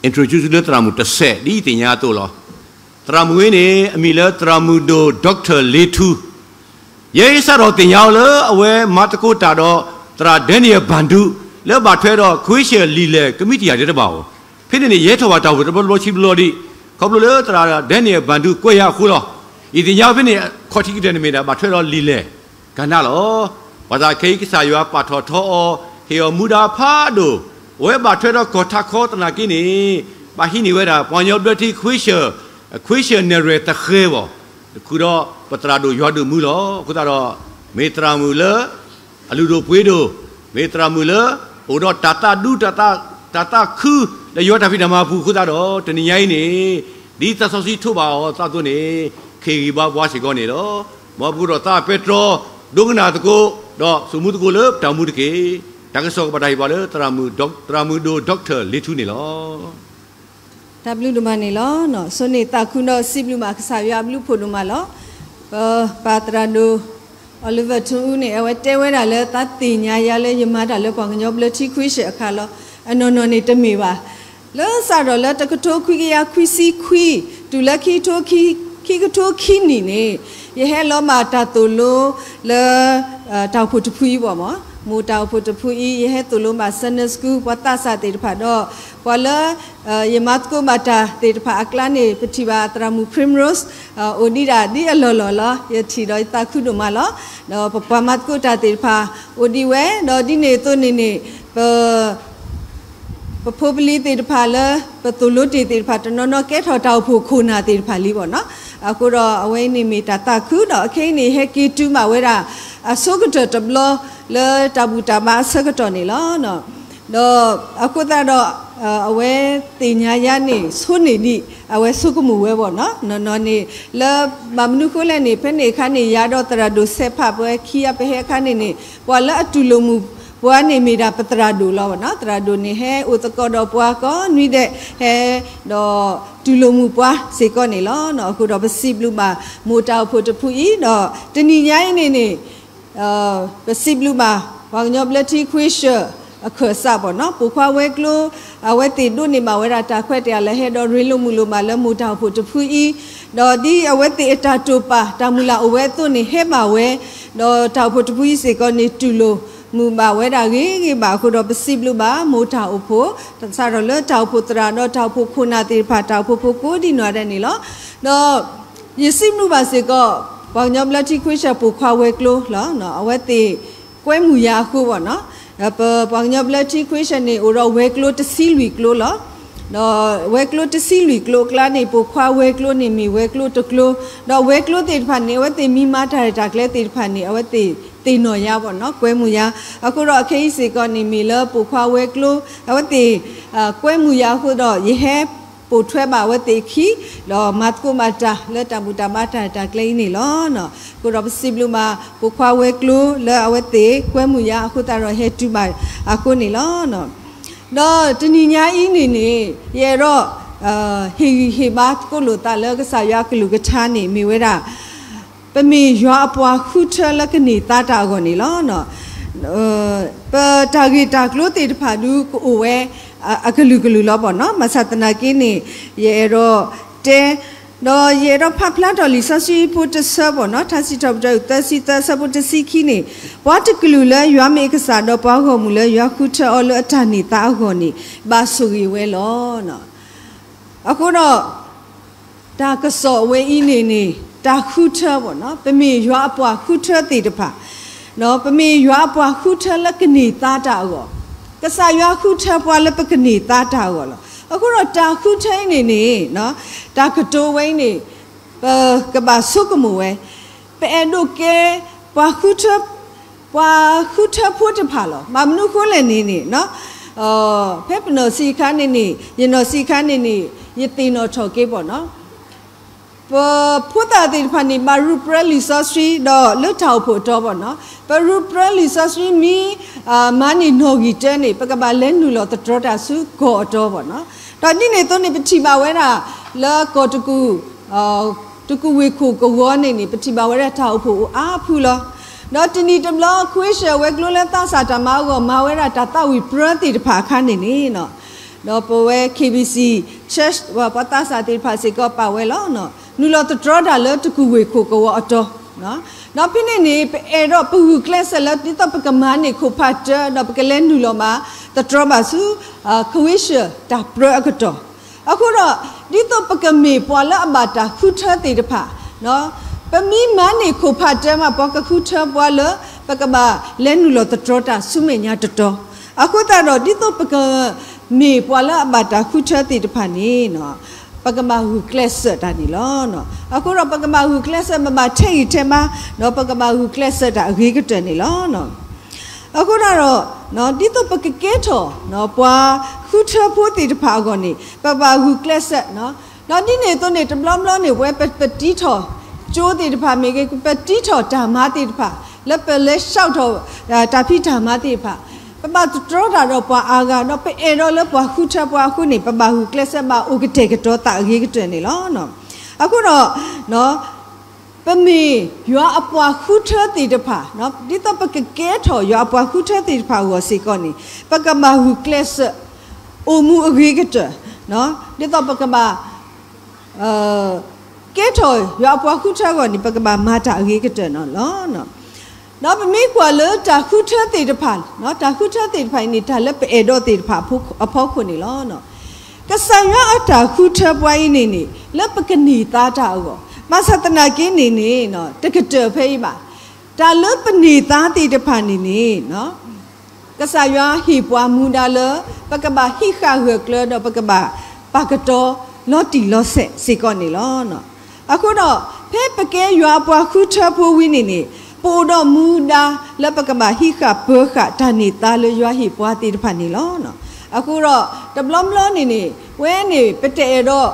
introduce လၢသရၣ်မုၣ်တစဲး ဒ်ယသ့ၣ်ညါအသိးလီၤ. သရၣ်မုၣ်ဝဲန့ၣ် အမံၤလၢသရၣ်မုၣ်ဒိၣ် Doctor လ့ထူ, ယဲစးထီၣ်သ့ၣ်ညါအီၤလၢအဝဲမၤသကိးတၢ်ဒီး သရၣ် Daniel Bandu လၢဘၣ်ထွဲဒီး Croatia လံာ်လဲၢ်ကမံးတယၢ်ဒဲးတဘၣ်အီၤ, ဖဲန့ၣ်န့ၣ် ယဟဲထီၣ်ဘၣ်တၢ်အိၣ်ဖှိၣ်တဘျီဘျီဆံဘျီဒံး, ခီဖျိလၢသရၣ် Daniel Bandu ကွဲးယၤအဃိလီၤ. ယသ့ၣ်ညါဖဲန့ၣ် ခီၣ်ထံးကတၢၢ်န့ၣ်မ့ၢ်ဒၣ်ဘၣ်ထွဲဒီးလံာ်လဲၢ် ကနၣ်လီၤ. ပှၤသးခဲအံၤကစၢ်ယွၤပာ်ထီၣ်ထီအီၤ, ဟ့ၣ်အီၤမူဒါဖးဒိၣ်, အဝဲဘၣ်ထွဲဒီးကီၢ်ထးခီသနာ်က့န့ၣ်, ဘၣ်ဟံးန့ၢ်ဝဲဒၣ် ပှၤကညီဘျၢထံ Croatia, Croatia နဲၣ်ရွဲၣ်သဃဲၤဘၣ်, ဃုာ်ဒီးပသရၣ်ဒိၣ်ယွၤဒိၣ်မူလီၤ. အဃိသတးဒီး မ့ၢ်သရၣ်မုၣ်လၢ အလုၢ်ဒိၣ်ပှ့ၤဒိၣ်, မ့ၢ်သရၣ်မုၣ်လၢ အိၣ်ဒီးတၢ်သးဒူ တၢ်သးခု ဒီးယွၤတၢ်ဖံးတၢ်မၤအပူၤအဃိသတးဒီး တနံၤညါအံၤန့ၣ် ဒ်သးစီဆှံထိးဘၣ်အီၤအသိးန့ၣ် ခ့ၣ်ဂံၢ်ဘါပှၤစ့ၢ်ကီးန့ၣ်လီၤ. မ်အပူၤဒီးသးပဲတြီ ဒိကနၣ်သကိး ဒီးဆိကမိၣ်သကိးလၢပတၢ်အိၣ်မူတက့ၢ်. တၢ်ကစီၣ်ကဘၣ်တၢ်ဟ့ၣ်ပှၤလၢ သရၣ်မုၣ်ဒိၣ် Doctor လ့ထူန့ၣ်လီၤ. တၢ်ဘျုးဒိၣ်မးန့ၣ်လီၤ. ဆိၣ်ဂ့ၤသးခုဒီးစံးဘျုးဘၣ်ကစၢ်ယွၤအဘျုးအဖှိၣ်ဒိၣ်မးလီၤ. ပပၢ်သရၣ်ဒိၣ် Oliver Twist န့ၣ် အဝဲတဲဝဲဒၣ်လၢသးသ့ၣ်ညါယၤလၢယမၤတၢ်လၢပှၤကညီဘျၢထံ Croatia အခါလီၤ. အနီၢ်နီၢ်န့ၣ်တမ့ၢ်ဘၣ်. လၢစးထီၣ်လၢတကထိခွံကယၤခွံဆံခွံ တုၤလၢခံကထိခံ ခံကထိခံနံၣ်န့ၣ် ယဟဲလီၤမၢ်တၢ်သိၣ်လိလၢ တၢ်အိၣ်ဖှိၣ်တဖုအံၤဘၣ်မး, မိၢ်တၢ်အိၣ်ဖှိၣ်တဖုအံၤ ယဟဲသိၣ်လိမၢ် Sunday School ပှၤသးစၢ်သ့ၣ်တဖၣ်ဒီး ပှၤလၢ ယမၤသကိးဘၣ်တၢ်သ့ၣ်တဖၣ်အကျါန့ၣ် ပထံၣ်ဘၣ်သရၣ်မုၣ် Primrose အိၣ်ဒံးဒၣ်ဒ်အလီၢ်လီၢ်လီၤ. ယထံၣ်ဒီးယသးခုဒိၣ်မးလီၤ. ဒီးပပှၤမၤသကိးတၢ်သ့ၣ်တဖၣ် အိၣ်ဒံးဝဲ, ဒီးဒ်န့ၣ်အသိးန့ၣ်န့ၣ် ပ ပဖိပလံၤသ့ၣ်တဖၣ်လၢ ပသိၣ်လိတ့ၢ်သ့ၣ်တဖၣ် တနီၤနီၤကဲထီၣ်တၢ်အိၣ်ဖှိၣ်ခိၣ်နၢ်သ့ၣ်တဖၣ်လံဘၣ်နီၤ. အဃိဒီးအဝဲအံၤန့ၣ်မ့ၢ်တၢ်သးခုဒီး အခဲအံၤန့ၣ် ဟဲက့ၤတုၤမးဝဲဒၣ် အဆိကတၢၢ်တဘျီလၢတၢ်ဘူၣ်တၢ်ဘါအဆၢကတီၢ်န့ၣ်လီၤ. ဒီးအဃိသတးဒီး အဝဲသ့ၣ်ညါယၤန့ၣ် ဆိန့ၢ်ဒံး အဝဲဆိကမိၣ်ဝဲဘၣ်နီၤ. နီၢ်နီၢ်န့ၣ် လၢမၤမနုၤဃိလဲၣ်န့ၣ် ဖဲန့ၣ်အခါန့ၣ် ယၤဒီးသရၣ်ဒိၣ်စဲးဖး ပဝဲခံဂၤပဟဲအခါန့ၣ်န့ၣ် ပှၤလၢအတူၢ်လိာ်မုာ်ပှၤန့ၣ်မ့ၢ်ဒၣ်ပသရၣ်ဒိၣ်လီၤဘၣ်နီၤ. သရၣ်ဒိၣ်န့ၣ်ဟဲအိၣ်သကိးဒီးပှၤကိးနွံဒဲး ဟဲ ဒီးတူၢ်လိာ်မုာ်ပှၤစ့ၢ်ကီးန့ၣ်လီၤ. အဃိဒီးပစံးဘျုးဘၣ် မိၢ်တၢ်အိၣ်ဖှိၣ်တဖုအံၤ ဒီးတနံၤညါအံၤန့ၣ်န့ၣ် ပစံးဘျုးဘၣ် ပှၤကညီဘျၢထံ Croatia အခၢၣ်စးဘၣ်နီၤ, ပိာ်ခွါဝဲၤကျိၤ အဝဲသ့ၣ်ဒိးန့ၢ်ဘၣ်ဝဲဒၣ်တၢ်ခွဲးတၢ်ယာ်လၢဟဲဒီးရ့လိာ်မုာ်လိာ်မးလၢမိၢ်တၢ်အိၣ်ဖှိၣ်တဖုအံၤ, ဒီးဒ်အဝဲသ့ၣ်အတၢ်တိာ်ပာ်တၢ်မုၢ်လၢ်အိၣ်ဝဲအသိးန့ၣ် ဟဲဘၣ်ဝဲ, ဒီးတၢ်အိၣ်ဖှိၣ်တဖုအံၤစ့ၢ်ကီးန့ၣ် တူၢ်လိာ်မုာ်ဘၣ်ဝဲဒၣ်ဂ့ၤဂ့ၤဘၣ်အဃိဒီး ပစံးဘျုးဘၣ်မိၢ်တၢ်အိၣ်ဖှိၣ် စးထီၣ်လၢတၢ်အိၣ်ဖှိၣ်သရၣ်ဒီးတၢ်အိၣ်ဖှိၣ်ခိၣ်နၢ်သ့ၣ်တဖၣ် တၢ်အိၣ်ဖှိၣ်ဖိကိးဒ်နီၢ်ဒဲးန့ၣ်လီၤ. ဒီး ယစံးဘျုးဘၣ်စ့ၢ်ကီး ပှၤကညီဘျၢထံ Croatia ပိာ်ခွါဝဲၤကျိၤလီၤ. အဝဲသ့ၣ်ကွဲမုာ်ယၤအဃိဘၣ်နီၤ, ပပှၤကညီဘျၢထံ Croatia န့ၣ် အိၣ်ဒီးဝဲၤကျိၤတဆံလွံၢ်ကျိၤလီၤ. ဒီးဝဲၤကျိၤတဆံလွံၢ်ကျိၤအကျါန့ၣ် ပိာ်ခွါဝဲၤကျိၤန့ၣ်မ့ၢ်ဝဲၤကျိၤတကျိၤ, ဒီးဝဲၤကျိၤသ့ၣ်တဖၣ်န့ၣ် အဝဲသ့ၣ်မ့ၢ်မၤတၢ်ရဲၣ်တၢ်ကျဲၤသ့ၣ်တဖၣ်န့ၣ် အဝဲသ့ၣ်သ့ၣ်နီၣ်ယၤဘၣ်နီၤ, ကွဲမုာ်ယၤ. အဃိဒီးအခဲအံၤစ့ၢ်ကီးန့ၣ် မ့ၢ်လၢပိာ်ခွါဝဲၤကျိၤ အဝဲသ့ၣ် ကွဲမုာ်ယၤအဃိဒီး ယဟဲပိာ်ထွဲဘၣ်အဝဲသ့ၣ်အခံ ဒီးမၤသကိးမၤတၢ်လၢတၢ်ဘူၣ်တၢ်ဘါတၢ်ရဲၣ်တၢ်ကျဲၤအံၤန့ၣ်လီၤ. အဃိဒီးပစံးဘျုးဘၣ် ပိာ်ခွါဝဲၤကျိၤလၢအဝဲသ့ၣ်ကွဲမုာ်ယၤအဃိသတးဒီးဟဲတုၤဘၣ်အဃိန့ၣ်လီၤ. ဒီးတနံၤညါအံၤန့ၣ်န့ၣ် ယအဲၣ်ဒိး ဟ့ၣ်ဂံၢ်ဟ့ၣ်ဘါသကိးလိာ်သးလၢကစၢ်ယွၤအကလုၢ်ကထါန့ၣ် မ့ၢ်ဝဲဒၣ် ပမ့ၢ်ယွၤအပှၤဃုထၢလၢကန့ၢ်သါတၢ်အဂီၢ်န့ၣ်လီၤ. ပတၢ်ဂ့ၢ်တၢ်ကျိၤသ့ၣ်တဖၣ်ဒုးကအိၣ်ဝဲ အကလုာ်ကလုာ်လီၤဘၣ်နီၤ. ဘၣ်ဆၣ်သနာ်က့န့ၣ် ယအဲၣ်ဒိးတဲ ဒီးယအဲၣ်ဒိးဖးဖျါထီၣ်လံာ်စီဆှံဖိတဆၢဘၣ်နီၤ, ထါစံးထီၣ်ပတြၢၤသၢဆံသၢ အဆၢဖိတဆံခံန့ၣ်, ပှၤတကလုာ်လၢယွၤမ့ၢ်အကစၢ် ဒီးပှၤဂီၢ်မုၢ်လၢယွၤဃုထၢအီၤလၢအတၢ်န့ၢ်သါအဂီၢ်န့ၣ် ဘၣ်ဆိၣ်ဂ့ၤဝဲလီၤ. အဃိဒီး တၢ်ကစီၣ်အဝဲအံၤန့ၣ်န့ၣ် တၢ်ဃုထၢဘၣ်နီၤ, ပမ့ၢ်ယွၤအပှၤဃုထၢသ့ၣ်တဖၣ်, ပမ့ၢ်ယွၤအပှၤဃုထၢလၢကန့ၢ်သါတၢ်အဂီၢ်, ကစၢ်ယွၤဃုထၢပှၤလၢပကန့ၢ်သါတၢ်အဂီၢ်လီၤ. အဃိဒီးတၢ်ဃုထၢအံၤန့ၣ်န့ၣ် တၢ်ကတိၤဝဲအံၤန့ၣ် ပကဘၣ်ဆိကမိၣ်ဝဲ, ပအဲၣ်ဒိးကဲ ပှၤဃုထၢ ပှၤဃုထၢဖိတဖၣ်လီၤ. ဘၣ်မနုၤအဃိလဲၣ်န့ၣ်န့ၣ် ဖဲပနီၢ်ဆံးအခါန့ၣ်န့ၣ် ယနီၢ်ဆံးအခါန့ၣ်န့ၣ် ယသ့ၣ်နီၣ်ထီၣ်က့ၤဘၣ်နီၤ, ပဖိသၣ်သ့ၣ်တဖၣ်န့ၣ် ဘၣ်ရူးပြၢလံာ်စီဆှံဒီးလၢတၢ်အိၣ်ဖှိၣ်အတီဘၣ်နီၤ, ပရူးပြၢလံာ်စီဆှံမ့ၢ် မၤန့ၢ်နီၣ်ဂံၢ်တၢန့ၣ် ပကဘၣ်လဲၤနုာ်လီၤသတြီတၢ်ဆူကီၢ်အတီဘၣ်နီၤ. ဒီးဒ်န့ၣ်အသိးန့ၣ် ပထံၣ်ဘၣ်ဝဲဒၣ် လၢကီၢ်တကူၣ် တကူၣ်ဝ့ၢ်ခိၣ်ကဝီၤန့ၣ်န့ၣ် ပထံၣ်ဘၣ်ဝဲဒၣ်တၢ်အိၣ်ဖှိၣ်အိၣ်အါဖုလီၤ. ဒီးတနံၤတဘျီ ခွ့ၡၢၣ်ဝဲၤကျိၤလၢသးစၢ်တၢ်မၤအဂီၢ် မၤဝဲဒၣ်တၢ်သးဝံၣ်ပြၢသ့ၣ်တဖၣ်အခါန့ၣ်န့ၣ် ဒီးပဝဲ K B C Church ပှၤသးစၢ်သ့ၣ်တဖၣ်စ့ၢ်ကီးပာ်ဝဲလီၤ. နုာ်လီၤသတြီတၢ်လၢတကူၣ်ဝ့ၢ်ခိၣ်ကဝီၤအတီၤ, ဒီးဖဲန့ၣ်န့ၣ် ပအဲၣ်ဒိးပဂုာ်ကျဲးစၢးလၢ ဒ်သိးပကမၤန့ၢ်ခိၣ်ဖးတၢ ဒီးပကလဲၤနုာ်လီၤမၤသတြီဘၣ်ဆူ ခဝ့ၡၢၣ်တၢ်ပြၢအကတီၢ်, အဃိဒီး ဒ်သိးပကမ့ၢ်ပှၤလၢအဘၣ်တၢ်ဃုထၢသ့ၣ်တဖၣ်, ပမ့ၢ်မၤန့ၢ်ခိၣ်ဖးတၢမး ပှၤကဃုထၢပှၤလၢ ပကဘၣ်လဲၤနုာ်လီၤသတြီတၢ်ဆူမဲာ်ညါတတီၤ, အဃိသတးဒီး ဒ်သိးပကမ့ၢ်ပှၤလၢအဘၣ်တၢ်ဃုထၢသ့ၣ်တဖၣ်န့ၣ် ပကဘၣ်ဂုာ်ကျဲးစၢးတၢ်န့ၣ်လီၤ. အဃိဒီးပကဘၣ်ဂုာ်ကျဲးစၢး ပဘၣ်ထဲးဂံၢ်ထဲးဘါ, ဒီးပကဘၣ်ဂုာ်ကျဲးစၢးတၢ်အဂ့ၤကတၢၢ်န့ၣ်လီၤ. အဃိဒီး ဒ်သိးပကကဲထီၣ် ပှၤဃုထၢဖိသ့ၣ်တဖၣ်အဂီၢ်န့ၣ် ပဘၣ်ဂုာ်ကျဲးစၢး, ဒီးဒ်န့ၣ်အသိးန့ၣ် တဘျီဘျီန့ၣ် ပဝဲပ ပတံထီၣ်ကၠိသ့ၣ်တဖၣ်မ့ၢ်ဂ့ၤ, ပတံထီၣ်တၢ်မၤသ့ၣ်တဖၣ်, လၢပလဲၤဆှၢထီၣ် တၢ်ဖံးတၢ်မၤသ့ၣ်တဖၣ်, ပဘၣ်သတြီတၢ်ဒီးပှၤအါဂၤ ဒီးပအဲၣ်ဒိးလၢပှၤဃုထၢပှၤအဃိန့ၣ် ပဘၣ်ဂုာ်ကျဲးစၢး ဘၣ်အိၣ်ကတဲာ်ကတီၤသးအဂ့ၤကတၢၢ်န့ၣ်လီၤ. အဃိဒီး ပမ့ၢ်ယွၤအပှၤဃုထၢသ့ၣ်တဖၣ်, ဒ်သိးပကကဲထီၣ်ယွၤအပှၤဃုထၢသ့ၣ်တဖၣ်အဂီၢ်စ့ၢ်ကီးန့ၣ် ပကဘၣ်ဂုာ်ကျဲးစၢး အိၣ်မူအဂ့ၤကတၢၢ်, ဒ်သိးပကဘၣ် ကဲထီၣ်ယွၤအပှၤဃုထၢအဂီၢ်န့ၣ် ပကဘၣ်မၤတၢ်အဂ့ၤကတၢၢ်န့ၣ်လီၤ. ဒီးပမ့ၢ်ကွၢ်လၢတၢ်ဃုထၢသ့ၣ်တဖၣ်, တၢ်ဃုထၢသ့ၣ်တဖၣ်အံၤန့ၣ် တၢ်လၢပအဲၣ်ဒိးသ့ၣ်တဖၣ်အဖီခိၣ်န့ၣ်လီၤ. ကစၢ်ယွၤအတၢ်ဃုထၢပှၤအံၤန့ၣ်န့ၣ် လၢပကန့ၢ်သါတၢ်အဂီၢ်, ဘၣ်ဆၣ်သနာ်က့န့ၣ်န့ၣ် တကတၢၢ်ဖဲအံၤဘၣ်. တၢ်လၢပန့ၢ်သါသ့ၣ်တဖၣ်န့ၣ်န့ၣ် ကစၢ်ယွၤဟ့ၣ်ပှၤမူဒါလၢ ပကဘၣ်ဟံးဃာ်ဂၢၢ်ကျၢၤဒီးပကဘၣ်ပာ်ကတီၤလီၤတံၢ်လီၤဆဲးစ့ၢ်ကီးန့ၣ်လီၤ. အဃိဒီး ဖဲပကဲယွၤအပှၤဃုထၢဖိဝံၤန့ၣ်န့ၣ် ပအိၣ်ဒီးမူဒါလၢပကဘၣ်ဟံးဃာ်ပၢဃာ်တၢ်န့ၢ်သါလၢယွၤဟ့ၣ်ပှၤသ့ၣ်တဖၣ်န့ၣ်လီၤ. အဃိဒီး တဘျီဘျီန့ၣ်န့ၣ် ဝဲန့ၣ် ပတအဲၣ်ဒိး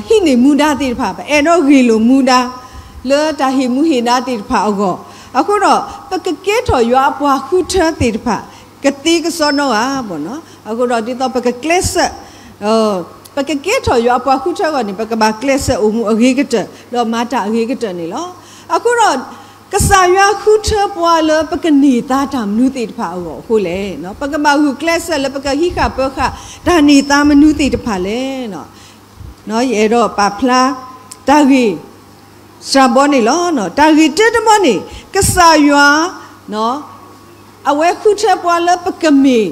ဟံးန့ၢ်မူဒါသ့ၣ်တဖၣ်, ပအဲၣ်ဒိးဂ့ၢ်လိာ်မူဒါ လၢတၢ်ဟ့ၣ်မူဟ့ၣ်ဒါသ့ၣ်တဖၣ်အဂီၢ်, အဃိဒီး ပကကဲထီၣ်ယွၤအပှၤဃုထၢသ့ၣ်တဖၣ် ကသ့ကစီဒီဂၤဘၣ်နီၤ. အဃိဒီးဒ်သိးပကကျဲးစၢး ပကကဲထီၣ်ယွၤအပှၤဃုထၢအဂီၢ်န့ၣ် ပကဘၣ်ကျဲးစၢးအိၣ်မူအဂ့ၤကတၢၢ် ဒီးမၤတၢ်အဂ့ၤကတၢၢ်န့ၣ်လီၤ. အဃိဒီး ကစၢ်ယွၤဃုထၢပှၤလၢပကန့ၢ်သါတၢ်မနုၤသ့ၣ်တဖၣ်အဂီၢ်အဃိလဲၣ်, ပကဘၣ်ဂုာ်ကျဲးစၢးလၢပကဟံးဃာ်ပၢဃာ် တၢ်န့ၢ်သါမနုၤသ့ၣ်တဖၣ်လဲၣ်. ယအဲၣ်ဒိးပာ်ဖျါ တၢ်ဂ့ၢ် စှၤဘီန့ၣ်လီၤ. တၢ်ဂ့ၢ်တၢတဘီန့ၣ် ကစၢ်ယွၤ အဝဲဃုထၢပှၤလၢပကမ့ၢ်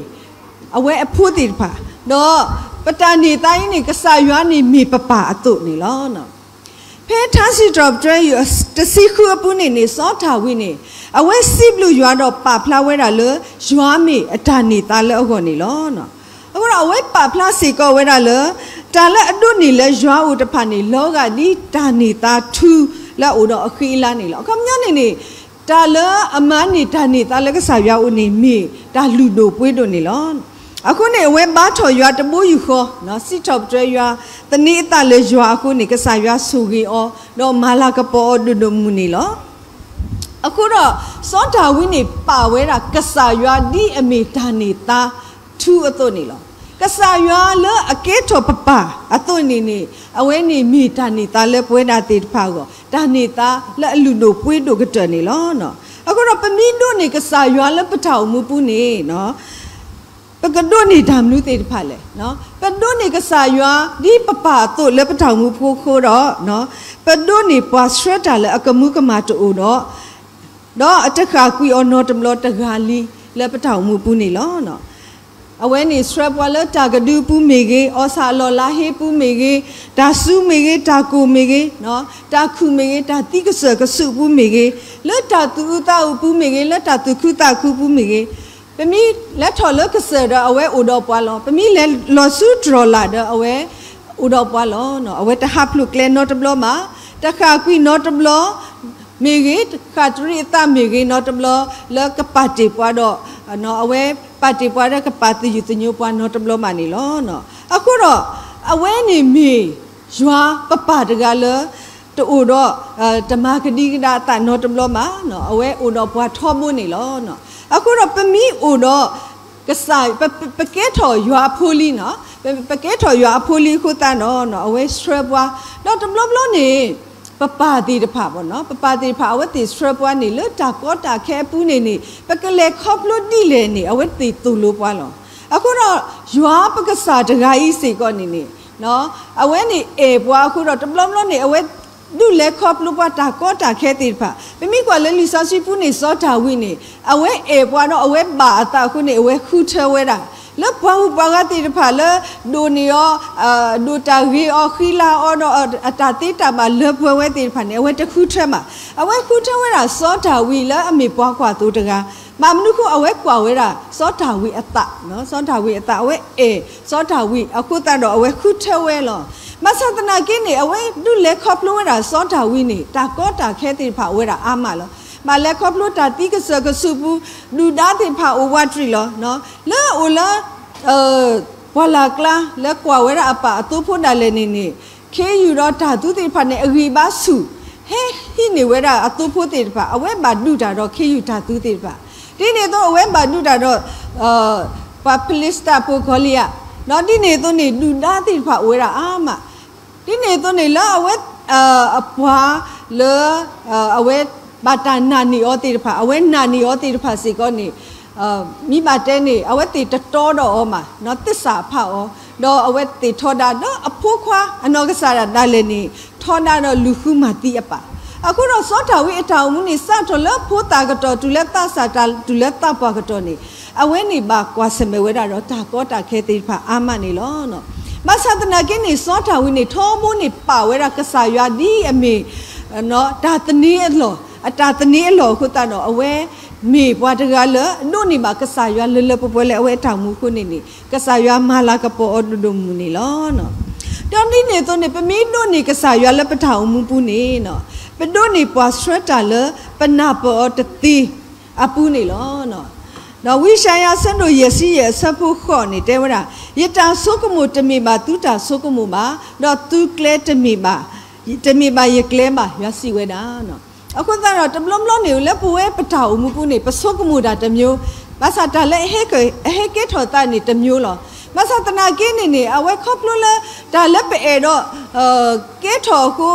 အဝဲအဖိသ့ၣ်တဖၣ်, ဒီးပတၢ်န့ၢ်သါအံၤန့ၣ် ကစၢ်ယွၤန့ၣ်မ့ၢ်ပပၢ်အသိးန့ၣ်လီၤ. ဖဲထါစံးထီၣ်ပတြၢၤ တဆံဃုအပူၤန့ၣ်န့ၣ် စီၤဒၤဝံးန့ၣ် အဝဲစံးဘျုးယွၤဒီးပာ်ဖျါဝဲဒၣ်လၢ ယွၤမ့ၢ်အတၢ်န့ၢ်သါလၢအဂီၢ်န့ၣ်လီၤ. အဃိဒီးအဝဲပာ်ဖျါစ့ၢ်ကီးဝဲဒၣ်လၢ တၢ်လၢအဒိးန့ၢ်လၢယွၤအအိၣ်တဖၣ်န့ၣ် လီၤဂာ်ဒ်တၢ်န့ၢ်သါထူလၢအအိၣ်ဒီးအဃံအလၤန့ၣ်လီၤ. အခီပညီန့ၣ်န့ၣ် တၢ်လၢအမၤန့ၢ်တၢ်န့ၢ်သါလၢကစၢ်ယွၤအအိၣ်န့ၣ် မ့ၢ်တၢ်လုၢ်ဒိၣ်ပှ့ၤဒိၣ်န့ၣ်လီၤ. အဃိန့ၣ် အဝဲဘါထီၣ်ယွၤတဘိယူၢ်ဃီ, စံးထီၣ်ပတြၢၤယွၤ, သန့ၤအသးလၢယွၤအဃိန့ၣ် ကစၢ်ယွၤဆိၣ်ဂ့ၤအီၤ ဒီးမၤလၤကပီၤအီၤဒိၣ်ဒိၣ်မုၢ်မုၢ်န့ၣ်လီၤ. အဃိဒီး စီၤဒၤဝံးန့ၣ် ပာ်ဝဲဒၣ်ကစၢ်ယွၤဒ်အမ့ၢ်တၢ်န့ၢ်သါထူအသိးန့ၣ်လီၤ. ကစၢ်ယွၤလၢအကဲထီၣ်ပပၢ်အသိးန့ၣ်န့ၣ် အဝဲန့ၣ်မ့ၢ်တၢ်န့ၢ်သါလၢပဝဲဒၣ်သ့ၣ်တဖၣ်အဂီၢ်, တၢ်န့ၢ်သါလၢအလုၢ်ဒိၣ်ပှ့ၤဒိၣ်ကတၢၢ်န့ၣ်လီၤ. အဃိဒီးပမ့ၢ်ဒိးန့ၢ်ကစၢ်ယွၤလၢပတၢ်အိၣ်မူပူၤန့ၣ် ပကဒိးန့ၢ်တၢ်မနုၤသ့ၣ်တဖၣ်လဲၣ်. ပဒိးန့ၢ်ကစၢ်ယွၤဒ်ပပၢ်အသိးလၢပတၢ်အိၣ်မူပူၤအဃိဒီး ပဒိးန့ၢ်ပှၤဆှၢတၢ်လၢအကမူကမၣ်တအိၣ်ဒီး ဒီးအတဃၣ်ကွံာ်အီၤနီတဘျီတဂၤလံလၢပတၢ်အိၣ်မူပူၤန့ၣ်လီၤ. အဝဲန့ၣ်ဆှၢပှၤလၢတၢ်ကဒုပူၤမ့ၢ်ဂ့ၤ, အီၣ်ဆၣ်အလီၢ်လါဟ့ပူၤမ့ၢ်ဂ့ၤ, တၢ်စူၤမ့ၢ်ဂ့ၤ, တၢ်ကိၢ်မ့ၢ်ဂ့ၤ, တၢ်ခုၣ်မ့ၢ်ဂ့ၤ, တၢ်သံကစၢၢ်ကဆူးပူၤမ့ၢ်ဂ့ၤ, လၢတၢ်သူၣ်အုးသးအုးပူၤမ့ၢ်ဂ့ၤ, လၢတၢ်သူၣ်ခုသးခုပူၤမ့ၢ်ဂ့ၤ, ပမ့ၢ်လဲၤထီၣ်လၢကစၢၢ်ဒီးအဝဲအိၣ်ဒီးပှၤလီၤ. ပမ့ၢ်လဲၤလီၤဆူတြီၤလၢ်ဒီးအဝဲအိၣ်ဒီးပှၤလီၤ. အဝဲတဟးဖျိးကျဲနီတဘျီဘၣ်, တဃၣ်ကွံာ်နီတဘျီ မ့ၢ်ဂ့ၤ, ဃၣ်တရံးအသးမ့ၢ်ဂ့ၤနီတဘျီ လၢကပာ်တ့ၢ်ပှၤဒီး အဝဲပာ်တ့ၢ်ပှၤဒီးကပာ်သယုၢ်သညိပှၤနီတဘျီဘၣ်န့ၣ်လီၤ. အဃိဒီး အဝဲန့ၣ်မ့ၢ်ယွၤပပၢ်တဂၤလၢ တအိၣ်ဒီး တမၤကဒံကဒါအသးနီတဘျီဘၣ်, အဝဲအိၣ်ဒီးပှၤထီဘိန့ၣ်လီၤ. အဃိဒီးပမ့ၢ်အိၣ်ဒီး ကစၢ် ပ ပ ပကဲထီၣ်ယွၤအဖိလံနီၤ, ပ ပကဲထီၣ်ယွၤအဖိလံအဃိသတးဒီး အဝဲဆှၢပှၤ, ဒီးတဘျီဘျီန့ၣ် ပပၢ်သ့ၣ်တဖၣ်ဘၣ်နီၤ, ပပၢ်သ့ၣ်တဖၣ် အဝဲသ့ၣ်ဆှၢပှၤန့ၣ် လၢတၢ်ကီတၢ်ခဲအပူၤန့ၣ်န့ၣ် ပကလဲၤခီဖျိဒ်လဲၣ်န့ၣ် အဝဲသ့ၣ်သိၣ်လိပှၤလီၤ. အဃိဒီး ယွၤပကစၢ်တဂၤအံၤစ့ၢ်ကီးန့ၣ်န့ၣ် အဝဲန့ၣ်အဲၣ်ပှၤအဃိဒီး တဘျီဘျီန့ၣ် အဝဲဒုးလဲၤခီဖျိပှၤတၢ်ကီတၢ်ခဲသ့ၣ်တဖၣ်. ပမ့ၢ်ကွၢ်လၢလံာ်စီဆှံပူၤန့ၣ် စီၤဒၤဝံးန့ၣ် အဝဲအဲၣ်ပှၤဒီးအဝဲဘၣ်အသးအဃိန့ၣ် အဝဲဃုထၢဝဲဒၣ် လၢပှၤဂုၤပှၤဂၤသ့ၣ်တဖၣ်လၢ ဒိၣ်န့ၢ်အီၤ ဒိၣ်တၢ်ဂ့ၤအီၤ ဃံလၤအီၤဒီးအတၢ်သ့တၢ်ဘၣ်လၢပှဲၤဝဲသ့ၣ်တဖၣ်န့ၣ် အဝဲတဃုထၢဘၣ်. အဝဲဃုထၢဝဲဒၣ်စီၤဒၤဝံးလၢအမ့ၢ်ပှၤကွၢ်သိတဂၤ ဘၣ်မနုၤအဃိ အဝဲကွၢ်ဝဲဒၣ်စီၤဒၤဝံးအသး, စီၤဒၤဝံးအသး အဝဲအဲၣ်စီၤဒၤဝံးအဃိသတးဒီး အဝဲဃုထၢဝဲလီၤ. ဘၣ်ဆၣ်သနာ်က့န့ၣ် အဝဲဒုးလဲၤခီဖျိဝဲဒၣ်စီၤဒၤဝံးန့ၣ် တၢ်ကီတၢ်ခဲသ့ၣ်တဖၣ်အိၣ်ဝဲဒၣ်အါမးလီၤ. ဘၣ်လဲၤခီဖျိတၢ်သံကစၢၢ်ကဆူးပူၤ ဒုၣ်ဒါသ့ၣ်တဖၣ်အိၣ်ဝးတရံးလီၤ. လၢအအိၣ်လၢ ပှၢ်လၢ်ကျါ လၢကွၢ်ဝဲဒၣ်အပၢ်အသိဖိဒၣ်လဲာ်န့ၣ်န့ၣ် ခ့ယုၢ်ဒီးတၢ်သူသ့ၣ်တဖၣ်န့ၣ် အဂံၢ်ဘါဆူၣ် ဟဲဟံးန့ၢ်ဝဲဒၣ်အသိဖိသ့ၣ်တဖၣ် အဝဲဘၣ်ဒုးတၢ်ဒီးခ့ယုၢ်တၢ်သူသ့ၣ်တဖၣ်. ဒ်န့ၣ်အသိး အဝဲဘၣ်ဒုးတၢ်ဒီး ပှၤဖလ့စတံဖိကီၤလံယး, ဒီးဒ်န့ၣ်အသိးန့ၣ် ဒုၣ်ဒါသ့ၣ်တဖၣ်အိၣ်ဝဲဒၣ်အါမး. ဒ်န့ၣ်အသိးန့ၣ် လၢအဝဲ အပှၤလၢ အဝဲဘၣ်တၢ်နာ်န့ၢ်အီၤသ့ၣ်တဖၣ် အဝဲနာ်န့ၢ်အီၤသ့ၣ်တဖၣ်စ့ၢ်ကီးန့ၣ် မ့ၢ်ဘၣ်တဲန့ၣ် အဝဲသ့ၣ်တတီဒီးအီၤမး သစ္စာဖးအီၤ, ဒီးအဝဲသ့ၣ်ထီဒါဒီးအဖိခွါအနီၢ်ကစၢ်ဒၣ်လဲာ်န့ၣ် ထီဒါဒီးလူၤဃုမၤသံအပၢ်. အဃိဒီးစီၤဒၤဝံးအတၢ်အိၣ်မူန့ၣ် စးထီၣ်လၢဖိသၣ်ကတီၢ် တုၤလၢသးစၢ်တၢ် တုၤလၢသးပှၢ်ကတီၢ်န့ၣ် အဝဲန့ၣ်ဘၣ်ကွၢ်ဆၢၣ်မဲာ်ဝဲဒၣ်ဒီးတၢ်ကီတၢ်ခဲသ့ၣ်တဖၣ်အါမးန့ၣ်လီၤ. ဘၣ်ဆၣ်သနာ်က့န့ၣ် စီၤဒၤဝံးန့ၣ် ထီဘိန့ၣ်ပာ်ဝဲဒၣ်ကစၢ်ယွၤဒ်အမ့ၢ် တၢ်သန့ၤအလီၢ် အတၢ်သန့ၤအလီၢ်အဃိသတးဒီး အဝဲမ့ၢ်ပှၤတဂၤလၢအဒိးန့ၢ်ဘၣ်ကစၢ်ယွၤလၢလၢပှဲၤပှဲၤလၢအဝဲအတၢ်အိၣ်မူအဃိန့ၣ်န့ၣ် ကစၢ်ယွၤမၤလၤကပီၤအီၤဒိၣ်ဒိၣ်မုၢ်မုၢ်န့ၣ်လီၤ. ဒီးဒ်န့ၣ်အသိးန့ၣ် ပမ့ၢ်ဒိးန့ၢ်ကစၢ်ယွၤလၢပတၢ်အိၣ်မူပူၤန့ၣ် ပဒိးန့ၢ်ပှၤဆှၢတၢ်လၢပနၢ်ပၢၢ်အီၤတသ့အပူၤန့ၣ်လီၤ. ဒီးဝံယၡါယၤအဆၢဒိၣ်ယဲၢ်ဆံယဲၢ်အဆၢဖိဃိးန့ၣ် တဲဝဲဒၣ်, ယတၢ်ဆိကမိၣ်တမ့ၢ်ဘၣ်သုတၢ်ဆိကမိၣ်ဘၣ်, ဒီးသုကျဲတမ့ၢ်ဘၣ် တမ့ၢ်ဘၣ်ယကျဲဘၣ် ယွၤစံးဝဲဒၣ်. အဃိသတးဒီး တဘျီဘျီန့ၣ် လၢပဝဲပတၢ်အိၣ်မူပူၤန့ၣ် ပဆိကမိၣ်တၢ်တမျိုး, ဘၣ်ဆၣ်တၢ်လၢအဟဲကဲထီၣ်သးန့ၣ်တမျိုးလီၤ. ဘၣ်ဆၣ်သနာ်က့န့ၣ်န့ၣ် အဝဲခီဖျိလၢ တၢ်လၢပအဲၣ်ဒိး ကဲထီၣ်အဃိ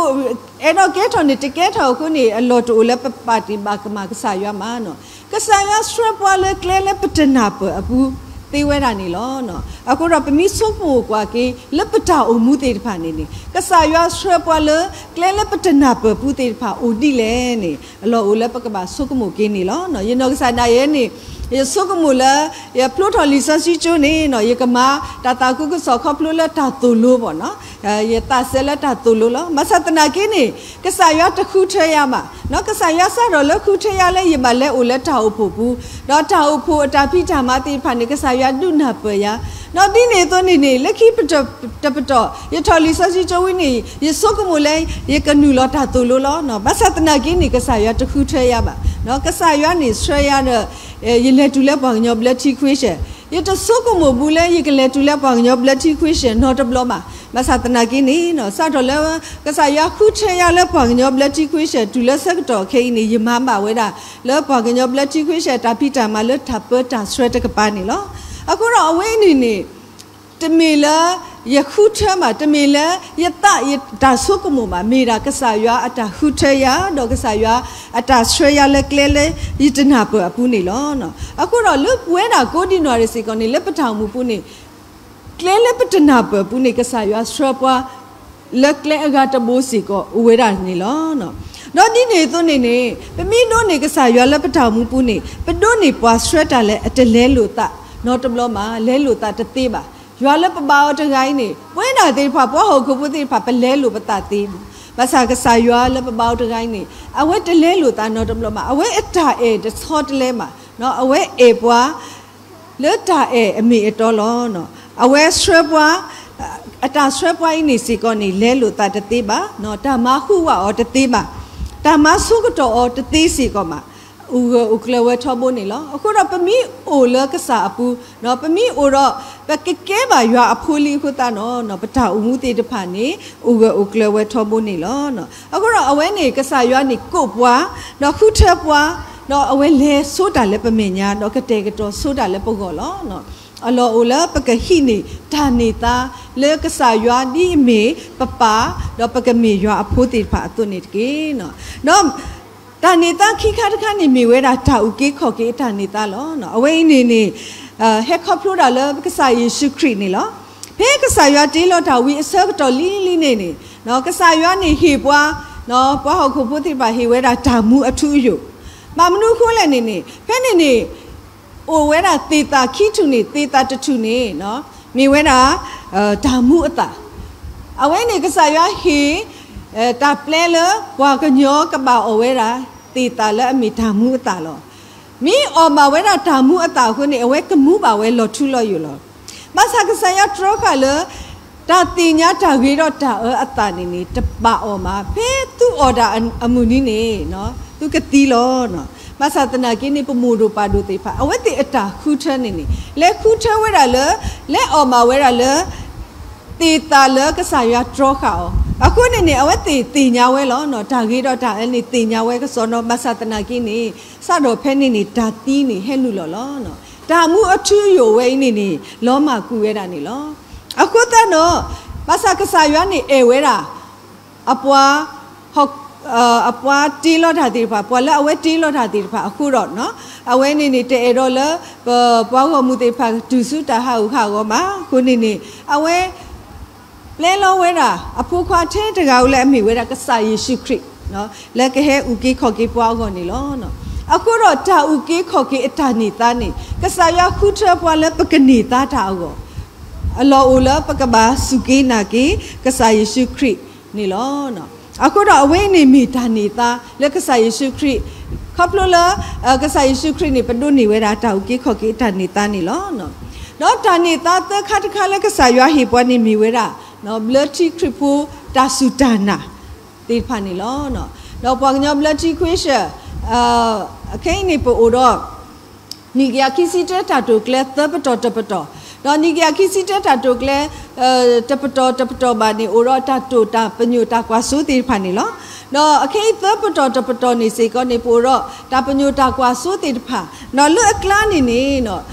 အဲၣ်ဒိးကဲထီၣ်န့ၣ် တကဲထီၣ်အဃိန့ၣ် အလီၢ်တအိၣ်လၢပပာ်တ့ၢ်ဘၣ်ကမၣ်ကစၢ်ယွၤမး. ကစၢ်ယွၤဆှၢပှၤလၢကျဲလၢပတနၢ်ပၢၢ်အပူၤသ့ဝဲဒၣ်န့ၣ်လီၤ. အဃိဒီးပမ့ၢ်ဆိကမိၣ်ကွၢ်က့ၤ လၢပတၢ်အိၣ်မူသ့ၣ်တဖၣ်န့ၣ်န့ၣ် ကစၢ်ယွၤဆှၢပှၤလၢကျဲလၢပတနၢ်ပၢၢ်အပူၤသ့ၣ်တဖၣ်အိၣ်ဒ်လဲၣ်န့ၣ် အလီၢ်အိၣ်လၢပကဘၣ်ဆိကမိၣ်က့ၤန့ၣ်လီၤ. ယနီၢ်ကစၢ်ဒၣ်ယဲန့ၣ် ယဆိကမိၣ်လၢ ယဖျိထီၣ်လံာ်စီဆှံကၠိန့ၣ် ယကမၤတၢ်သးခုကစီၣ်ခီဖျိလၢတၢ်သိၣ်လိဘၣ်နီၤ. ယသးစဲလၢတၢ်သိၣ်လိလီၤ. ဘၣ်ဆၣ်သနာ်က့န့ၣ် ကစၢ်ယွၤတဃုထၢယၤဘၣ်. ကစၢ်ယွၤစးထီၣ်လၢဃုထၢယၤလၢယဘၣ်လဲၤအိၣ်လၢတၢ်အိၣ်ဖှိၣ်ပူၤ, ဒီးတၢ်အိၣ်ဖှိၣ်အတၢ်ဖံးတၢ်မၤသ့ၣ်တဖၣ်န့ၣ် ကစၢ်ယွၤဒုးနၢ်ပၢၢ်ယၤ. ဒီးဒ်န့ၣ်အသိးန့ၣ်န့ၣ် လၢခံပတပတီၢ် ယထီၣ်လံာ်စီဆှံကၠိဝံၤန့ၣ် ယဆိကမိၣ်လၢ ယကနုာ်လီၤတၢ်သိၣ်လိလီၤ. ဘၣ်ဆၣ်သနာ်က့န့ၣ် ကစၢ်ယွၤတဃုထၢယၤဘၣ်. ကစၢ်ယွၤန့ၣ်ဆှၢယၤဒီး ယလဲၤတုၤလၢပှၤကညီဘျၢထံခွ့ၡၢၣ်, ယတဆိကမိၣ်ဘူးလၢယကလဲၤတုၤလၢပှၤကညီဘျၢထံခွ့ၡၢၣ်နီတဘျီဘၣ်. ဘၣ်ဆၣ်သနာ်က့န့ၣ် စးထီၣ်လၢကစၢ်ယွၤဃုထၢယၤလၢပှၤကညီဘျၢထံခွ့ၡၢၣ် တုၤလၢဆၢကတီၢ်ခဲအံၤန့ၣ် ယမၤဘၣ်ဝဲဒၣ် လၢပှၤကညီဘျၢထံခွ့ၡၢၣ်တၢ်ဖံးတၢ်မၤလၢတၢ်ပၢတၢ်ဆှၢတကပၤန့ၣ်လီၤ. အဃိဒီးအဝဲအံၤန့ၣ်န့ၣ် တမ့ၢ်လၢယဃုထၢဘၣ်, တမ့ၢ်လၢယသးယတၢ်ဆိကမိၣ်ဘၣ်, မ့ၢ်ဒၣ်ကစၢ်ယွၤအတၢ်ဃုထၢယၤ, ဒီးကစၢ်ယွၤအတၢ်ဆှၢယၤလၢကျဲလၢယတနၢ်ပၢၢ်အပူၤန့ၣ်လီၤ. အဃိဒီးလၢပဝဲဒၣ်ကိးဒံနီၢ်ဒဲးစ့ၢ်ကီးန့ၣ် လၢပတၢ်အိၣ်မူပူၤန့ၣ် ကျဲလၢပတနၢ်ပၢၢ်အပူၤန့ၣ် ကစၢ်ယွၤဆှၢပှၤ လၢကျဲအဂၤတဘိစ့ၢ်ကီးအိၣ်ဝဲဒၣ်န့ၣ်လီၤ. ဒီးဒ်န့ၣ်အသိးန့ၣ်န့ၣ် ပမ့ၢ်ဒိးန့ၢ်ကစၢ်ယွၤလၢပတၢ်အိၣ်မူပူၤန့ၣ် ပဒိးန့ၢ်ပှၤဆှၢတၢ်လၢအတလဲလိာ်သးနီတဘျီဘၣ်, လဲလိာ်သးတသ့ဘၣ်. ယွၤလၢပဘါအီၤတဂၤအံၤန့ၣ် ပဝဲဒၣ်သ့ၣ်တဖၣ် ပှၤဟီၣ်ခိၣ်ဖိသ့ၣ်တဖၣ် ပလဲလိာ်ပသးသ့, ဘၣ်ဆၣ်ကစၢ်ယွၤလၢပဘါအီၤတဂၤအံၤန့ၣ် အဝဲတလဲလိာ်သးနီတဘျီဘၣ်, အဝဲအတၢ်အဲၣ်တဆီတလဲဘၣ်, အဝဲအဲၣ်ပှၤ လၢတၢ်အဲၣ်အမ့ၢ်အတီလီၤ. အဝဲဆှၢပှၤ, အတၢ်ဆှၢပှၤအံၤန့ၣ်စ့ၢ်ကီးန့ၣ် လဲလိာ်သးတသ့ဘၣ်, တၢ်မၤဟူးဝးအီၤတသ့ဘၣ်, တၢ်မၤဆိကတီၢ်အီၤတသ့စ့ၢ်ကီးဘၣ်, အိၣ်ဂၢၢ်အိၣ်ကျၢၤဝဲထီဘိန့ၣ်လီၤ. အဃိဒီးပမ့ၢ်အိၣ်လၢကစၢ်အပူၤ, ပမ့ၢ်အိၣ်ဒီး ပကကဲဘၣ်ယွၤအဖိလံအဃိသတးဒီး ပတၢ်အိၣ်မူသ့ၣ်တဖၣ်န့ၣ် အိၣ်ဂၢၢ်အိၣ်ကျၢၤဝဲထီဘိန့ၣ်လီၤ. အဃိဒီးအဝဲန့ၣ် ကစၢ်ယွၤန့ၣ်ကိးပှၤ, ဒီးဃုထၢပှၤ, ဒီးအဝဲလဲၤဆိတၢ်လၢပမဲာ်ညါ, ဒီးကတဲာ်ကတီၤဆိတၢ်လၢပဂီၢ်လီၤ. အလီၢ်အိၣ်လၢပကဟံးန့ၢ်တၢ်န့ၢ်သါလၢကစၢ်ယွၤဒ်အမ့ၢ်ပပၢ်, ဒီးပကမ့ၢ်ယွၤအဖိသ့ၣ်တဖၣ်အသိးန့ၣ်တက့ၢ်. ဒီးတၢ်န့ၢ်သါခံခါတခါန့ၣ်မ့ၢ်ဝဲဒၣ်တၢ်အုၣ်က့ၤခီၣ်က့ၤအတၢ်န့ၢ်သါလီၤ. အဝဲအံၤန့ၣ်န့ၣ် ဟဲခီဖျိတၢ်လၢကစၢ်ယ့ၣ်ၡူးခရံာ်န့ၣ်လီၤ. ဖဲကစၢ်ယွၤတ့လီၤတၢ်ဝံၤအဆၢကတီၢ်လံလံန့ၣ်န့ၣ် ကစၢ်ယွၤန့ၣ်ဟ့ၣ်ပှၤ ပှၤဟီၣ်ခိၣ်ဖိသ့ၣ်တဖၣ်ဟ့ၣ်ဝဲဒၣ်တၢ်မူအထူအယိာ်, ဘၣ်မနုၤအဃိလဲၣ်န့ၣ်န့ၣ် ဖဲန့ၣ်န့ၣ် အိၣ်ဝဲဒၣ်သ့ၣ်သၣ်ခံထူၣ်န့ၣ် သ့ၣ်သၣ်တထူၣ်န့ၣ် မ့ၢ်ဝဲဒၣ် တၢ်မူအသၣ်, အဝဲန့ၣ်ကစၢ်ယွၤဟ့ၣ် တၢ်ပျဲလၢပှၤကညီကဘၣ်အီၣ်ဝဲဒၣ် သ့ၣ်သၣ်လၢအမ့ၢ်တၢ်မူအသၣ်လီၤ. မ့ၢ်အီၣ်ဘၣ်ဝဲဒၣ်တၢ်မူအသၣ်အဃိန့ၣ် အဝဲကမူဘၣ်ဝဲလီၤထူလီၤယိာ်လီၤ. ဘၣ်ဆၣ်ကစၢ်ယွၤတြီဃာ်လၢ တၢ်သ့ၣ်ညါတၢ်ဂ့ၤဒီးတၢ်အၢအသးန့ၣ်န့ၣ် တဘၣ်အီၣ်မး, ဖဲသုအီၣ်တၢ်အမုၢ်နံၤန့ၣ် သုကသံလီၤ. ဘၣ်ဆၣ်သနာ်က့န့ၣ် ပမိၢ်ဒိၣ်ပၢ်ဒိၣ်သ့ၣ်တဖၣ် အဝဲသ့ၣ်အတၢ်ဃုထၢန့ၣ်န့ၣ် လဲၤဃုထၢဝဲဒၣ်လၢ လဲၤအီၣ်ဘၣ်ဝဲဒၣ်လၢ သ့ၣ်သၣ်လၢကစၢ်ယွၤတြီဃာ်အီၤ, အဃိန့ၣ်န့ၣ် အဝဲသ့ၣ်သ့ၣ်ညါဝဲလီၤ. တၢ်ဂ့ၤဒီးတၢ်အၢန့ၣ် သ့ၣ်ညါဝဲကစီဒီ, ဘၣ်ဆၣ်သနာ်က့န့ၣ် စးထီၣ်ဖဲန့ၣ်န့ၣ် တၢ်သံန့ၣ်ဟဲနုာ်လီၤလီၤ. တၢ်မူအထူအယိာ်ဝဲအံၤန့ၣ်န့ၣ် လီၤမၢ်ကွံာ်ဝဲဒၣ်န့ၣ်လီၤ. အဃိသတးဒီး ဘၣ်ဆၣ်ကစၢ်ယွၤန့ၣ်အဲၣ်ဝဲဒၣ် အပှၤ အပှၤတ့လီၤတၢ်သ့ၣ်တဖၣ်, ပှၤလၢအဝဲတ့လီၤတၢ်သ့ၣ်တဖၣ်အဃိဒီး အဝဲန့ၣ်န့ၣ် တအဲၣ်ဒိးလၢ ပပှၤဂီၢ်မုၢ်သ့ၣ်တဖၣ်တုၤဆူတၢ်ဟးဂူာ်ဟးဂီၤဘၣ်. အဃိန့ၣ်န့ၣ် အဝဲ ပျဲလီၤဝဲဒၣ် အဖိခွါထဲတဂၤဧိၤလၢအမ့ၢ်ဝဲဒၣ်ကစၢ်ယ့ၣ်ၡူးခရံာ် လၢကဟဲအုၣ်က့ၤခီၣ်က့ၤပှၤအဂီၢ်န့ၣ်လီၤ. အဃိဒီးတၢ်အုၣ်က့ၤခီၣ်က့ၤအတၢ်န့ၢ်သါန့ၣ် ကစၢ်ယွၤဃုထၢပှၤလၢပကန့ၢ်သါတၢ်အဂီၢ် အလီၢ်အိၣ်လၢပကဘၣ်စူၢ်က့ၤနာ်က့ၤ ကစၢ်ယ့ၣ်ၡူးခရံာ်န့ၣ်လီၤ. အဃိဒီးအဝဲအံၤန့ၣ်မ့ၢ်တၢ်န့ၢ်သါ လၢကစၢ်ယ့ၣ်ၡူးခရံာ်, ခီဖျိလၢ ကစၢ်ယ့ၣ်ၡူးခရံာ်န့ၣ် ပဒိးန့ၢ်ဝဲဒၣ်တၢ်အုၣ်က့ၤခီၣ်က့ၤအတၢ်န့ၢ်သါန့ၣ်လီၤ. ဒီးတၢ်န့ၢ်သါသၢခါတခါလၢကစၢ်ယွၤဟ့ၣ်ပှၤန့ၣ်မ့ၢ်ဝဲဒၣ် ဘျၢထံခရံာ်ဖိတၢ်စူၢ်တၢ်နာ်သ့ၣ်တဖၣ်န့ၣ်လီၤ. ဒီးပှၤကညီဘျၢထံခွ့ရှၢၣ် အခဲအံၤန့ၣ်ပအိၣ်ဒီး နံၣ်ကယၤခံဆံတၢတၢ်တိာ်ကျဲသၢပတီၢ်တပတီၢ်, ဒီးနံၣ်ကယၤခံဆံတၢတၢ်တိာ်ကျဲ တပတီၢ်တပတီၢ်ဘၣ်န့ၣ် အိၣ်ဒီးတၢ်တိာ်တၢ်ပညိၣ်တၢ်ကွၢ်စိသ့ၣ်တဖၣ်န့ၣ်လီၤ. ဒီးအခဲအံၤသၢပတီၢ်တပတီၢ်န့ၣ်စ့ၢ်ကီးန့ၣ် ပအိၣ်ဒီးတၢ်ပညိၣ်တၢ်ကွၢ်စိသ့ၣ်တဖၣ်, ဒီးလၢအကျါန့ၣ်န့ၣ်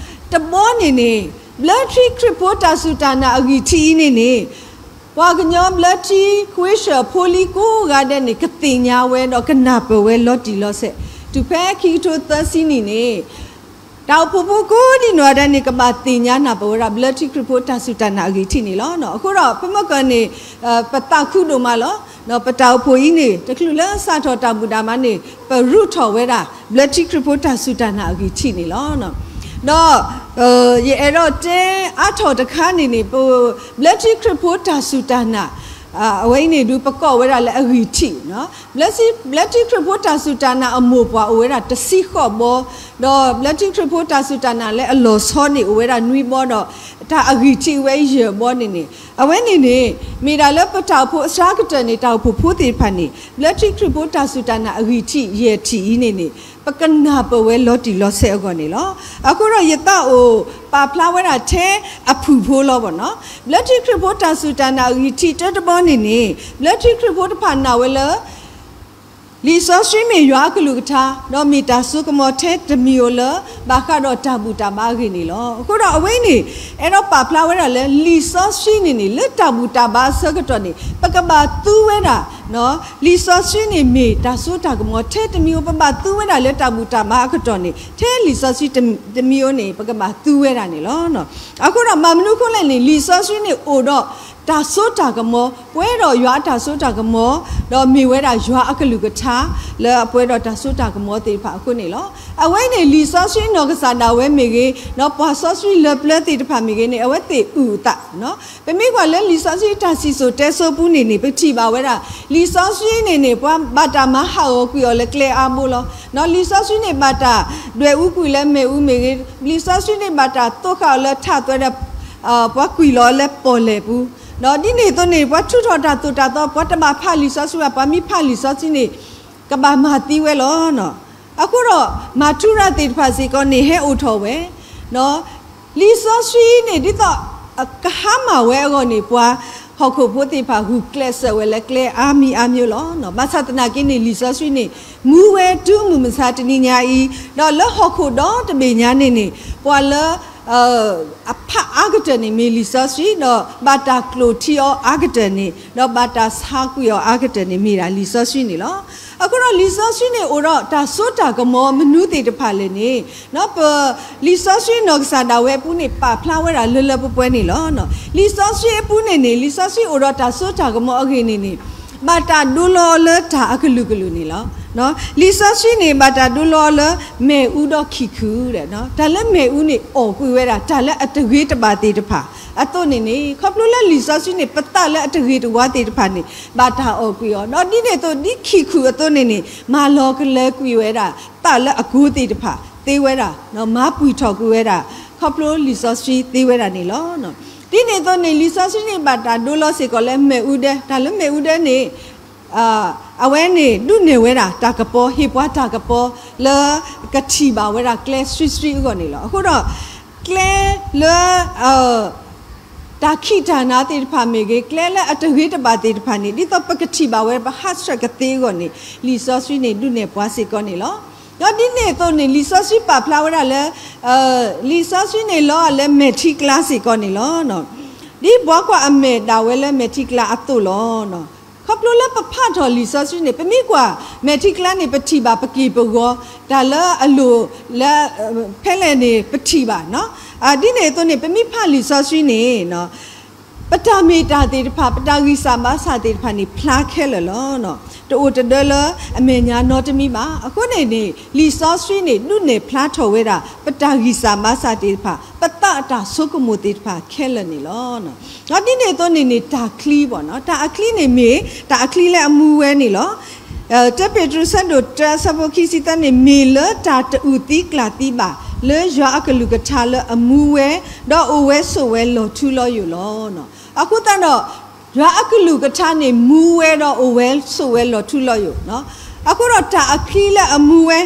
တဘီန့ၣ်န့ၣ် ဘျၢထံခရံာ်ဖိတၢ်စူၢ်တၢ်နာ်အဂံၢ်ထံးအံၤန့ၣ်န့ၣ် ပှၤကညီဘျၢထံခွ့ရှၢၣ်ဖိလံၤကိးဂၤဒဲးန့ၣ် ကသ့ၣ်ညါဝဲဒီးကနၢ်ပၢၢ်ဝဲလီၤတံၢ်လီၤဆဲး, တုၤဖဲခံကထိသၢဆံနံၣ်န့ၣ် တၢ်အိၣ်ဖှိၣ်ဖိကိးဒံနီၢ်ဂၤဒဲးန့ၣ် ကဘၣ်သ့ၣ်ညါနၢ်ပၢၢ်ဝဲဒၣ် ဘျၢထံခရံာ်ဖိတၢ်စူၢ်တၢ်နာ်အဂံၢ်ထံးန့ၣ်လီၤ. အဃိဒီး ပမ့ၢ်ကီၢ်န့ၣ် ပသးခုဒိၣ်မးလီၤ. ပတၢ်အိၣ်ဖှိၣ်အံၤန့ၣ် တချုးလၢစးထီၣ်တၢ်ဘူၣ်တၢ်ဘါန့ၣ် ပရူးထီၣ်ဝဲဒၣ် ဘျၢထံခရံာ်ဖိတၢ်စူၢ်တၢ်နာ်အဂံၢ်ထံးန့ၣ်လီၤ. ဒီး ယအဲၣ်ဒိးတဲအါထီၣ်တခါန့ၣ်န့ၣ် ပ ဘျၢထံခရံာ်ဖိတၢ်စူၢ်တၢ်နာ် အဝဲအံၤန့ၣ်ဒုးပကိးဝဲဒၣ်လၢအဂံၢ်ထံး, ဘျၢထံခရံာ်ဖိတၢ်စူၢ်တၢ်နာ်အမိၢ်ပှၢ်အိၣ်ဝဲဒၣ်တဆံဃိးဘီ, ဒီးဘျၢထံခရံာ်ဖိတၢ်စူၢ်တၢ်နာ်လၢအလီၤဆီန့ၣ် အိၣ်ဝဲဒၣ်နွံဘီဒီး တၢ်အဂံၢ်ထံးဝဲယဲၢ်ဘီန့ၣ်န့ၣ် အဝဲန့ၣ်န့ၣ် မ့ၢ်ဒၣ်လၢပတၢ်အိၣ်ဖှိၣ်အစှၤကတၢၢ်န့ၣ် တၢ်အိၣ်ဖှိၣ်ဖိသ့ၣ်တဖၣ်န့ၣ် ဘျၢထံခရံာ်ဖိတၢ်စူၢ်တၢ်နာ်အဂံၢ်ထံးယဲၢ်ထံးအံၤန့ၣ်န့ၣ် ပကနၢ်ပၢၢ်ဝဲလီၤတံၢ်လီၤဆဲးအဂီၢ်န့ၣ်လီၤ. အဃိဒီးယသးအိၣ်ပာ်ဖျါဝဲဒၣ်ထဲအဖုၣ်ဖိလီၤဘၣ်နီၤ, ဘျၢထံခရံာ်ဖိတၢ်စူၢ်တၢ်နာ်အဂံၢ်ထံးတၢတဘီန့ၣ်န့ၣ် ဘျၢထံခရံာ်ဖိတဖၣ်နာ်ဝဲလၢ လံာ်စီဆှံမ့ၢ်ယွၤအကလုၢ်ကထါ ဒီးမ့ၢ်တၢ်စိကမီၤထဲတမံၤဧိၤလၢ ဘၣ်ဃးဒီးတၢ်ဘူၣ်တၢ်ဘါအဂ့ၢ်န့ၣ်လီၤ. အဃိဒီးအဝဲအံၤန့ၣ် အဲၣ်ဒိးပာ်ဖျါဝဲဒၣ်လၢ လံာ်စီဆှံန့ၣ်န့ၣ် လၢတၢ်ဘူၣ်တၢ်ဘါအဆၢကတီၢ်န့ၣ် ပကဘၣ်သူဝဲဒၣ် လံာ်စီဆှံန့ၣ်မ့ၢ်တၢ်စိတၢ်ကမီၤထဲတမံၤဧိၤ ပဘၣ်သူဝဲဒၣ်လၢတၢ်ဘူၣ်တၢ်ဘါအကတီၢ်န့ၣ် ထဲလံာ်စီဆှံတမံၤဧိၤန့ၣ် ပကဘၣ်သူဝဲဒၣ်န့ၣ်လီၤ. အဃိဒီးဘၣ်မနုၤအဃိလဲၣ်န့ၣ် လံာ်စီဆှံန့ၣ်အိၣ်ဒီးတၢ်စိတၢ်ကမီၤ ပှဲၤဒီးယွၤအတၢ်စိတၢ်ကမီၤ ဒီးမ့ၢ်ဝဲဒၣ်ယွၤအကလုၢ်ကထါ လၢအပှဲၤဒီးတၢ်စိတၢ်ကမီၤသ့ၣ်တဖၣ်အဃိန့ၣ်လီၤ. အဝဲန့ၣ်လံာ်စီဆှံနီၢ်ကစၢ်ဒၣ်ဝဲမ့ၢ်ဂ့ၤ ဒီးပှၤစီဆှံလၢပျၢၤသ့ၣ်တဖၣ်မ့ၢ်ဂ့ၤန့ၣ် အဝဲသ့ၣ်အုၣ်အသး ပမ့ၢ်ကွၢ်လၢလံာ်စီဆှံတၢ်စံၣ်စိၤတဲစိၤပူၤန့ၣ်န့ၣ် ပထံၣ်ဘၣ်ဝဲဒၣ် လံာ်စီဆှံန့ၣ်န့ၣ် ပှၤဘၣ်တၢ်မၤဟးဂီၤကွံာ်အီၤလၢကျဲအါဘိလီၤ. လံာ်စီဆှံန့ၣ်ဘၣ်တၢ်ဒွဲၣ်အူကွံာ်လၢမ့ၣ်အူမ့ၢ်ဂ့ၤ, လံာ်စီဆှံန့ၣ်ဘၣ်တၢ်သိၣ်ဃာ်အီၤလၢထးသွဲဒီး ပှၤကွံာ်လီၤအီၤလၢပီၣ်လဲၣ်ပူၤ, ဒီးဒ်န့ၣ်အသိးန့ၣ် ပှၤထုးထီၣ်တၢ်သိၣ်တၢ်သီ ပှၤတဘၣ်ဖးလံာ်စီဆှံဘၣ်, ပှၤမ့ၢ်ဖးလံာ်စီဆှံန့ၣ် ကဘၣ်မၤသံဝဲလီၤ. အဃိဒီး မၤထူရၤသ့ၣ်တဖၣ်စ့ၢ်ကီးန့ၣ် ဟဲအိၣ်ထီၣ်ဝဲ လံာ်စီဆှံန့ၣ် ဒ်သိးကဟါမၢ်ဝဲအဂီၢ်န့ၣ် ပှၤဟီၣ်ခိၣ်ဖိသ့ၣ်တဖၣ် ဂုာ်ကျဲးစၢးဝဲလၢကျဲအါမံၤအါမျိုးလီၤ. ဘၣ်ဆၣ်သနာ်က့န့ၣ် လံာ်စီဆှံန့ၣ် မူဝဲတုၤမုၢ်မဆါတနံၤညါအံၤ, ဒီးလၢဟီၣ်ခိၣ်ဒီတဘ့ၣ်ညါန့ၣ်န့ၣ် ပှၤလၢ အဖးအါကတၢၢ်န့ၣ်မ့ၢ်လံာ်စီဆှံ, ဒီးဘၣ်တၢ်ကျိာ်ထံအီၤအါကတၢၢ်န့ၣ်, ဒီးဘၣ်တၢ်ဆါကွံာ်အီၤအါကတᢢၢ်န့ၣ် မ့ၢ်ဒၣ်လံာ်စီဆှံန့ၣ်လီၤ. အဃိဒီးလံာ်စီဆှံန့ၣ်အိၣ်ဒီးတၢ်စိတၢ်ကမီၤမနုၤသ့ၣ်တဖၣ်လဲၣ်န့ၣ်, ပလံာ်စီဆှံနီၢ်ကစၢ်ဒၣ်ဝဲအပူၤန့ၣ် ပာ်ဖျါဝဲဒၣ်လၢလၢပှဲၤပှဲၤန့ၣ်လီၤ. လံာ်စီဆှံအပူၤန့ၣ်န့ၣ် လံာ်စီဆှံအိၣ်ဒီးတၢ်စိတၢ်ကမီၤအဂ့ၢ်န့ၣ်န့ၣ် ဘၣ်တၢ်ဒိလီၤအီၤလၢတၢ်အကလုာ်ကလုာ်န့ၣ်လီၤ. လံာ်စီဆှံန့ၣ် ဘၣ်တၢ်ဒိလီၤအီၤလၢမ့ၣ်အူဒီးခံၣ်ခုၣ်, တၢ်လၢမ့ၣ်အူန့ၣ် အီၣ်ကွံာ်ဝဲဒၣ် တၢ်လၢအတဂ့ၤတဘၣ်သ့ၣ်တဖၣ်အသိးန့ၣ်န့ၣ်, ခီဖျိလၢလံာ်စီဆှံန့ၣ် ပသးလၢအတဂ့ၤတဝါသ့ၣ်တဖၣ်န့ၣ် ဘၣ်တၢ်အီၣ်ကွံာ်အီၤ, ဒီးဒ်န့ၣ်အသိး ဒ်ခံၣ်ခုၣ်အသိးန့ၣ်န့ၣ် မၤလီၤကလဲကွံာ်ဝဲဒၣ် သးလၢအကိၤသ့ၣ်တဖၣ်သ့ဝဲဒၣ်, မၤပှံၢ်ထီၣ်ကွံာ်ဝဲဒၣ် ခီဖျိလံာ်စီဆှံသ့ဝဲဒၣ်န့ၣ်လီၤ. ဒ်န့ၣ်အသိးန့ၣ် လံာ်စီဆှံန့ၣ် ဘၣ်တၢ်ဒိလီၤစ့ၢ်ကီးလၢမ့ၣ်အူဒဲ, တၢ်လၢမ့ၣ်အူဒဲန့ၣ် အဝဲန့ၣ် ဒုးနဲၣ်ဝဲဒၣ်တၢ်ကပီၤ, ဟ့ၣ်ပှၤတၢ်ကပီၤလၢကထံၣ်ဘၣ်ဝဲဒၣ်ကျဲဆှံဆှံအဂီၢ်န့ၣ်လီၤ. အဃိဒီး ကျဲလၢ တၢ်ခံးတၢ်နၤသ့ၣ်တဖၣ်မ့ၢ်ဂ့ၤ, ကျဲလၢအတဂ့ၤတဘၣ်သ့ၣ်တဖၣ်န့ၣ် ဒ်သိးပကထံၣ်ဘၣ်ဝဲ ပဟးဆှဲးကသ့အဂီၢ်န့ၣ် လံာ်စီဆှံန့ၣ် ဒုးနဲၣ်ပှၤစ့ၢ်ကီးန့ၣ်လီၤ. ဒီးဒ်န့ၣ်အသိးန့ၣ် လံာ်စီဆှံပာ်ဖျါဝဲဒၣ်လၢ လံာ်စီဆှံန့ၣ်လီၤလၢမဲာ်ထံကျါစ့ၢ်ကီးန့ၣ်လီၤ. ဒ်ပှၤကွၢ်အမဲာ်ဒၣ်ဝဲလၢမဲာ်ထံကျါအသိးလီၤ. ခီဖျိလၢပဖးထီၣ်လံာ်စီဆှံန့ၣ် ပမ့ၢ်ကွၢ်မဲာ်ထံကျါန့ၣ် ပထံၣ်ဘၣ်ပက့ၢ်ပဂီၤ, တၢ်လၢအလိၤလၢ ဖဲလဲၣ်န့ၣ် ပထံၣ်ဘၣ်. ဒ်န့ၣ်အသိးန့ၣ် ပမ့ၢ်ဖးလံာ်စီဆှံန့ၣ် ပတၢ်မ့ၢ်တၢ်သ့ၣ်တဖၣ် ပတၢ်ဂံၢ်စၢ်ဘါစၢ်သ့ၣ်တဖၣ်န့ၣ် ဖျါခဲလၢာ်လီၤ. တအိၣ်တဒၢလၢအမဲာ်ညါနီတမံၤဘၣ်. အဃိန့ၣ်န့ၣ် လံာ်စီဆှံန့ၣ် ဒုးနဲၣ်ဖျါထီၣ်ဝဲဒၣ် ပတၢ်ဂံၢ်စၢ်ဘါစၢ်သ့ၣ်တဖၣ် ပသးအတၢ်ဆိကမိၣ်သ့ၣ်တဖၣ်ခဲလၢာ်န့ၣ်လီၤ. ဒီးဒ်န့ၣ်အသိးန့ၣ်န့ၣ် တၢ်ချံဘၣ်နီၤ, တၢ်အချံန့ၣ်မ့ၢ် တၢ်အချံလၢအမူဝဲန့ၣ်လီၤ. တၢပ့းတရူး ဆၢဒိၣ်တၢ အဆၢဖိခံဆံသၢန့ၣ် မ့ၢ်လၢတၢ်တအုၣ်သံကျၣ်သံဘၣ် လၢယွၤအကလုၢ်ကထါလၢအမူဝဲ ဒီးအိၣ်ဝဲဆိးဝဲလီၤထူလီၤယိာ်လီၤ. အဃိသတးဒီး ယွၤအကလုၢ်ကထါန့ၣ် မူဝဲဒီးအိၣ်ဝဲဆိးဝဲလီၤထူလီၤယိာ်. အဃိဒီးတၢ်အချံလၢအမူဝဲ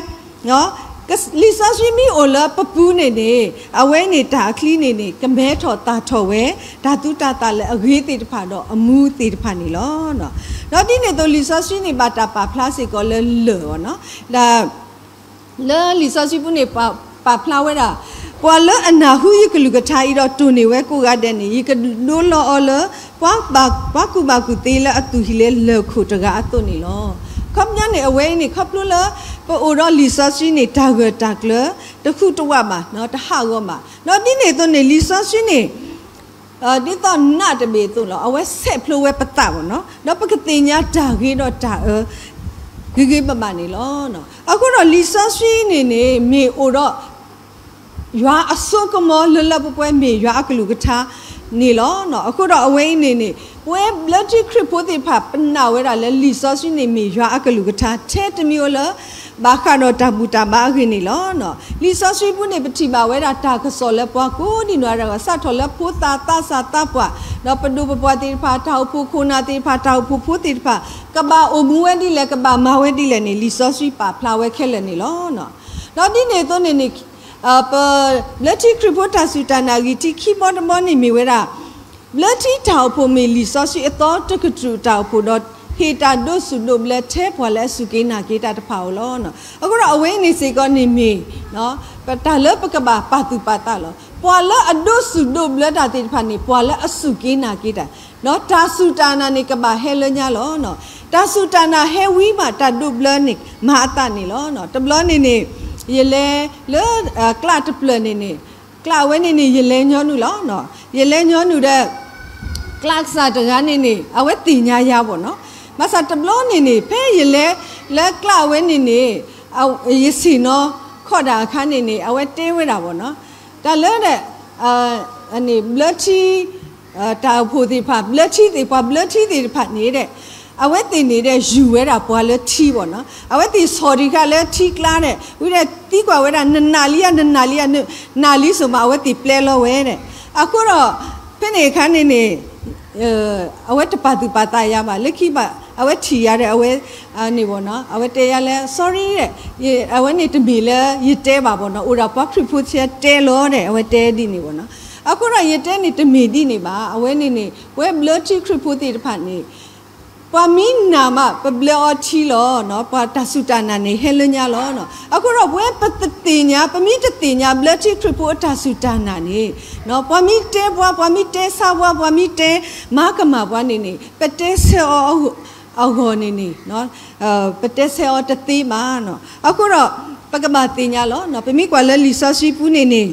လံာ်စီဆှံမ့ၢ်အိၣ်လၢပပူၤန့ၣ်န့ၣ် အဝဲန့ၣ်တၢ်အချံန့ၣ်န့ၣ် ကမဲထီၣ်သၣ်ထီၣ်ဝဲ တၢ်သူတၢ်သၣ်လၢအဂ့ၤသ့ၣ်တဖၣ်ဒီးအမူသ့ၣ်တဖၣ်န့ၣ်လီၤ. ဒီးဒ်န့ၣ်အသိးလံာ်စီဆှံန့ၣ် ဘၣ်တၢ်ပာ်ဖျါစ့ၢ်ကီးလၢလၢၢ်အီၤနီၤ, ဒီး လၢလံာ်စီဆှံပူၤန့ၣ် ပာ်ဖျါဝဲဒၣ် ပှၤလၢအနၢ်ဟူယကလုၢ်ကထါအံၤဒီးတိၢ်န့ၢ်ဝဲကိးဂၤဒဲးန့ၣ် ယကဒိလီၤအီၤလၢ ပှၤကူၣ်ဘၣ်ကူၣ်သ့လၢအသူၣ်ဟံၣ်လၢလၢၢ်ခိၣ်တဂၤအသိးန့ၣ်လီၤ. ခီပညီန့ၣ် အဝဲအံၤန့ၣ် ခီဖျိလၢ ပအိၣ်ဒီးလံာ်စီဆှံန့ၣ် တၢ်ဂၢၢ်တၢ်ကျၢၤ တဟူးတဝးဘၣ်, တဟးဂီၤဘၣ်. ဒီးဒ်န့ၣ်အသိးန့ၣ် လံာ်စီဆှံန့ၣ် ဒ်သိးနးတဘ့ၣ်အသိးလီၤ, အဝဲဆဲးဖျိဝဲပသးဘၣ်နီၤ, ဒီးပကသ့ၣ်ညါတၢ်ဂ့ၤဒီးတၢ်အၢ ဂ့ၤဂ့ၤဘၣ်ဘၣ်န့ၣ်လီၤ. အဃိဒီးလံာ်စီဆှံန့ၣ်န့ၣ် မ့ၢ်အိၣ်ဒီး ယွၤအစိကမီၤလၢလၢပှဲၤပှဲၤ မ့ၢ်ယွၤအကလုၢ်ကထါန့ၣ်လီၤ. အဃိဒီးအဝဲအံၤန့ၣ်န့ၣ် ပဝဲဘျၢထံခရံာ်ဖိသ့ၣ်တဖၣ် ပနာ်ဝဲဒၣ်လၢလံာ်စီဆှံန့ၣ်မ့ၢ်ယွၤအကလုၢ်ကထါ ထဲတမံၤဧိၤလၢ ဘၣ်ဃးဒီးတၢ်ဘူၣ်တၢ်ဘါအဂ့ၢ်န့ၣ်လီၤ. လံာ်စီဆှံပူၤန့ၣ် ပထံၣ်ဘၣ်ဝဲဒၣ်တၢ်ကစီၣ်လၢပှၤကိးဒံနီၢ်ဂၤဒဲး စးထီၣ်လၢဖိသၣ်သးစၢ်သးပှၢ် ဒီးပဒိၣ်ပပှၢ်သ့ၣ်တဖၣ် တၢ်အိၣ်ဖှိၣ်ခိၣ်နၢ်သ့ၣ်တဖၣ် တၢ်အိၣ်ဖှိၣ်ဖိသ့ၣ်တဖၣ် ကဘၣ်အိၣ်မူဝဲဒ်လဲၣ် ကဘၣ်မၤဝဲဒ်လဲၣ်န့ၣ် လံာ်စီဆှံပာ်ဖျါဝဲခဲလၢာ်န့ၣ်လီၤ. ဒီးဒ်န့ၣ်အသိးန့ၣ်န့ၣ် ပဘျၢထံခရံာ်ဖိတၢ်စူၢ်တၢ်နာ်ဂံၢ်ထံးခံဘီတဘီန့ၣ်မ့ၢ်ဝဲဒၣ် ဘျၢထံတၢ်အိၣ်ဖှိၣ်မ့ၢ်လံာ်စီဆှံအသီတကတြူၢ်တၢ်အိၣ်ဖှိၣ်ဒီး ဟ့ၣ်တၢ်ဒိးစူၣ်ဒိးဘျၢထဲပှၤလၢအစူၢ်က့ၤနာ်က့ၤတၢ်တဖၣ်အအိၣ်လီၤ. အဃိဒီးအဝဲအံၤန့ၣ်စ့ၢ်ကီးန့ၣ်မ့ၢ် တၢ်လၢပကဘၣ်ပာ်သူၣ်ပာ်သးလီၤ. ပှၤလၢအဒိးစူၣ်ဒိးဘျၢတၢ်သ့ၣ်တဖၣ်န့ၣ် ပှၤလၢအစူၢ်က့ၤနာ်က့ၤတၢ်, ဒီးတၢ်စူၢ်တၢ်နာ်န့ၣ် ကဘၣ်ဟဲလၢညါလီၤ. တၢ်စူၢ်တၢ်နာ်ဟဲဝံၤမး တၢ်ဒိးဘျၢန့ၣ် မၤအသးန့ၣ်လီၤ. တဘျီန့ၣ်န့ၣ် ယလဲၤလၢ ကျးတဖျၢၣ်န့ၣ်န့ၣ် ကျးဝဲန့ၣ်န့ၣ် ယလဲၤညီနုၢ်လီၤ. ယလဲၤညီနုၢ်ဒီး ကျးကစၢ်တဂၤန့ၣ်န့ၣ် အဝဲသ့ၣ်ညါယၤဘၣ်နီၤ. ဘၣ်ဆၣ်တဘျီန့ၣ်န့ၣ် ဖဲယလဲၤလၢကျးဝဲန့ၣ်န့ၣ် ယဆ့ၣ်နီၤခီၣ်တၢ်အခါန့ၣ်န့ၣ် အဝဲတဲဝဲဒၣ်ဘၣ်နီၤ. တၢ်လၢ ဘျၢထံ တၢ်အိၣ်ဖှိၣ်သ့ၣ်တဖၣ် ဘျၢထံသ့ၣ် ပှၤဘျၢထံသ့ၣ်တဖၣ်န့ၣ်ဒီး အဝဲသ့ၣ်န့ၣ်ဒီး ယူၤဝဲဒၣ်ပှၤလၢထံဘၣ်နီၤ. အဝဲသ့ၣ်ဆီၣ်တံၢ်ဃာ်လၢထံကျါဒီး ဝံၤဒီးသံကွၢ်ဝဲဒၣ် နနာ်လံဧါ နနာ်လံဧါ နနာ်လံစိၤမး အဝဲသ့ၣ်ပျဲလီၤဝဲဒီး အဃိဒီး ဖဲန့ၣ်အခါန့ၣ်န့ၣ် အဝဲတပာ်သူၣ်ပာ်သးယၤဘၣ် လၢခံဘၣ် အဝဲထံၣ်ယၤဒီး အဝဲ န့ၣ်ဘၣ်နီၤ အဝဲတဲယၤလၢ sorry ဒီး အဝဲန့ၣ်တမ့ၢ်လၢယတဲဘၣ်ဘၣ်နီၤ အိၣ်ဒၣ်ပှၤခရံာ်ဖိဆဲတဲလီၤဒီး အဝဲတဲဒ်န့ၣ်ဘၣ်နီၤ. အဃိဒီးယတဲန့ၣ်တမ့ၢ်ဒ်န့ၣ်ဘၣ် အဝဲန့ၣ်န့ၣ် ပဝဲဘျၢထံခရံာ်ဖိသ့ၣ်တဖၣ်န့ၣ် ပှၤမ့ၢ်နာ်မး ပဘျၢအီၤထံလီၤ. ပှၤတၢ်စူၢ်တၢ်နာ်န့ၣ် ဟဲလၢညါလီၤ. အဃိဒီးပဝဲပတသ့ၣ်ညါ, ပမ့ၢ်တသ့ၣ်ညါဘျၢထံခရံာ်ဖိအတၢ်စူၢ်တၢ်နာ်န့ၣ်, ပှၤမ့ၢ်တဲပှၤ, ပှၤမ့ၢ်တဲဆါပှၤ, ပှၤမ့ၢ်တဲမၤကမၣ်ပှၤန့ၣ်န့ၣ်, ပတဲဆၢအီၤအဂီၢ်န့ၣ်န့ၣ်, ပတဲဆၢအီၤတသ့ဘၣ်. အဃိဒီးပကဘၣ်သ့ၣ်ညါလီၤ. ပမ့ၢ်ကွၢ်လၢလံာ်စီဆှံပူၤန့ၣ်န့ၣ်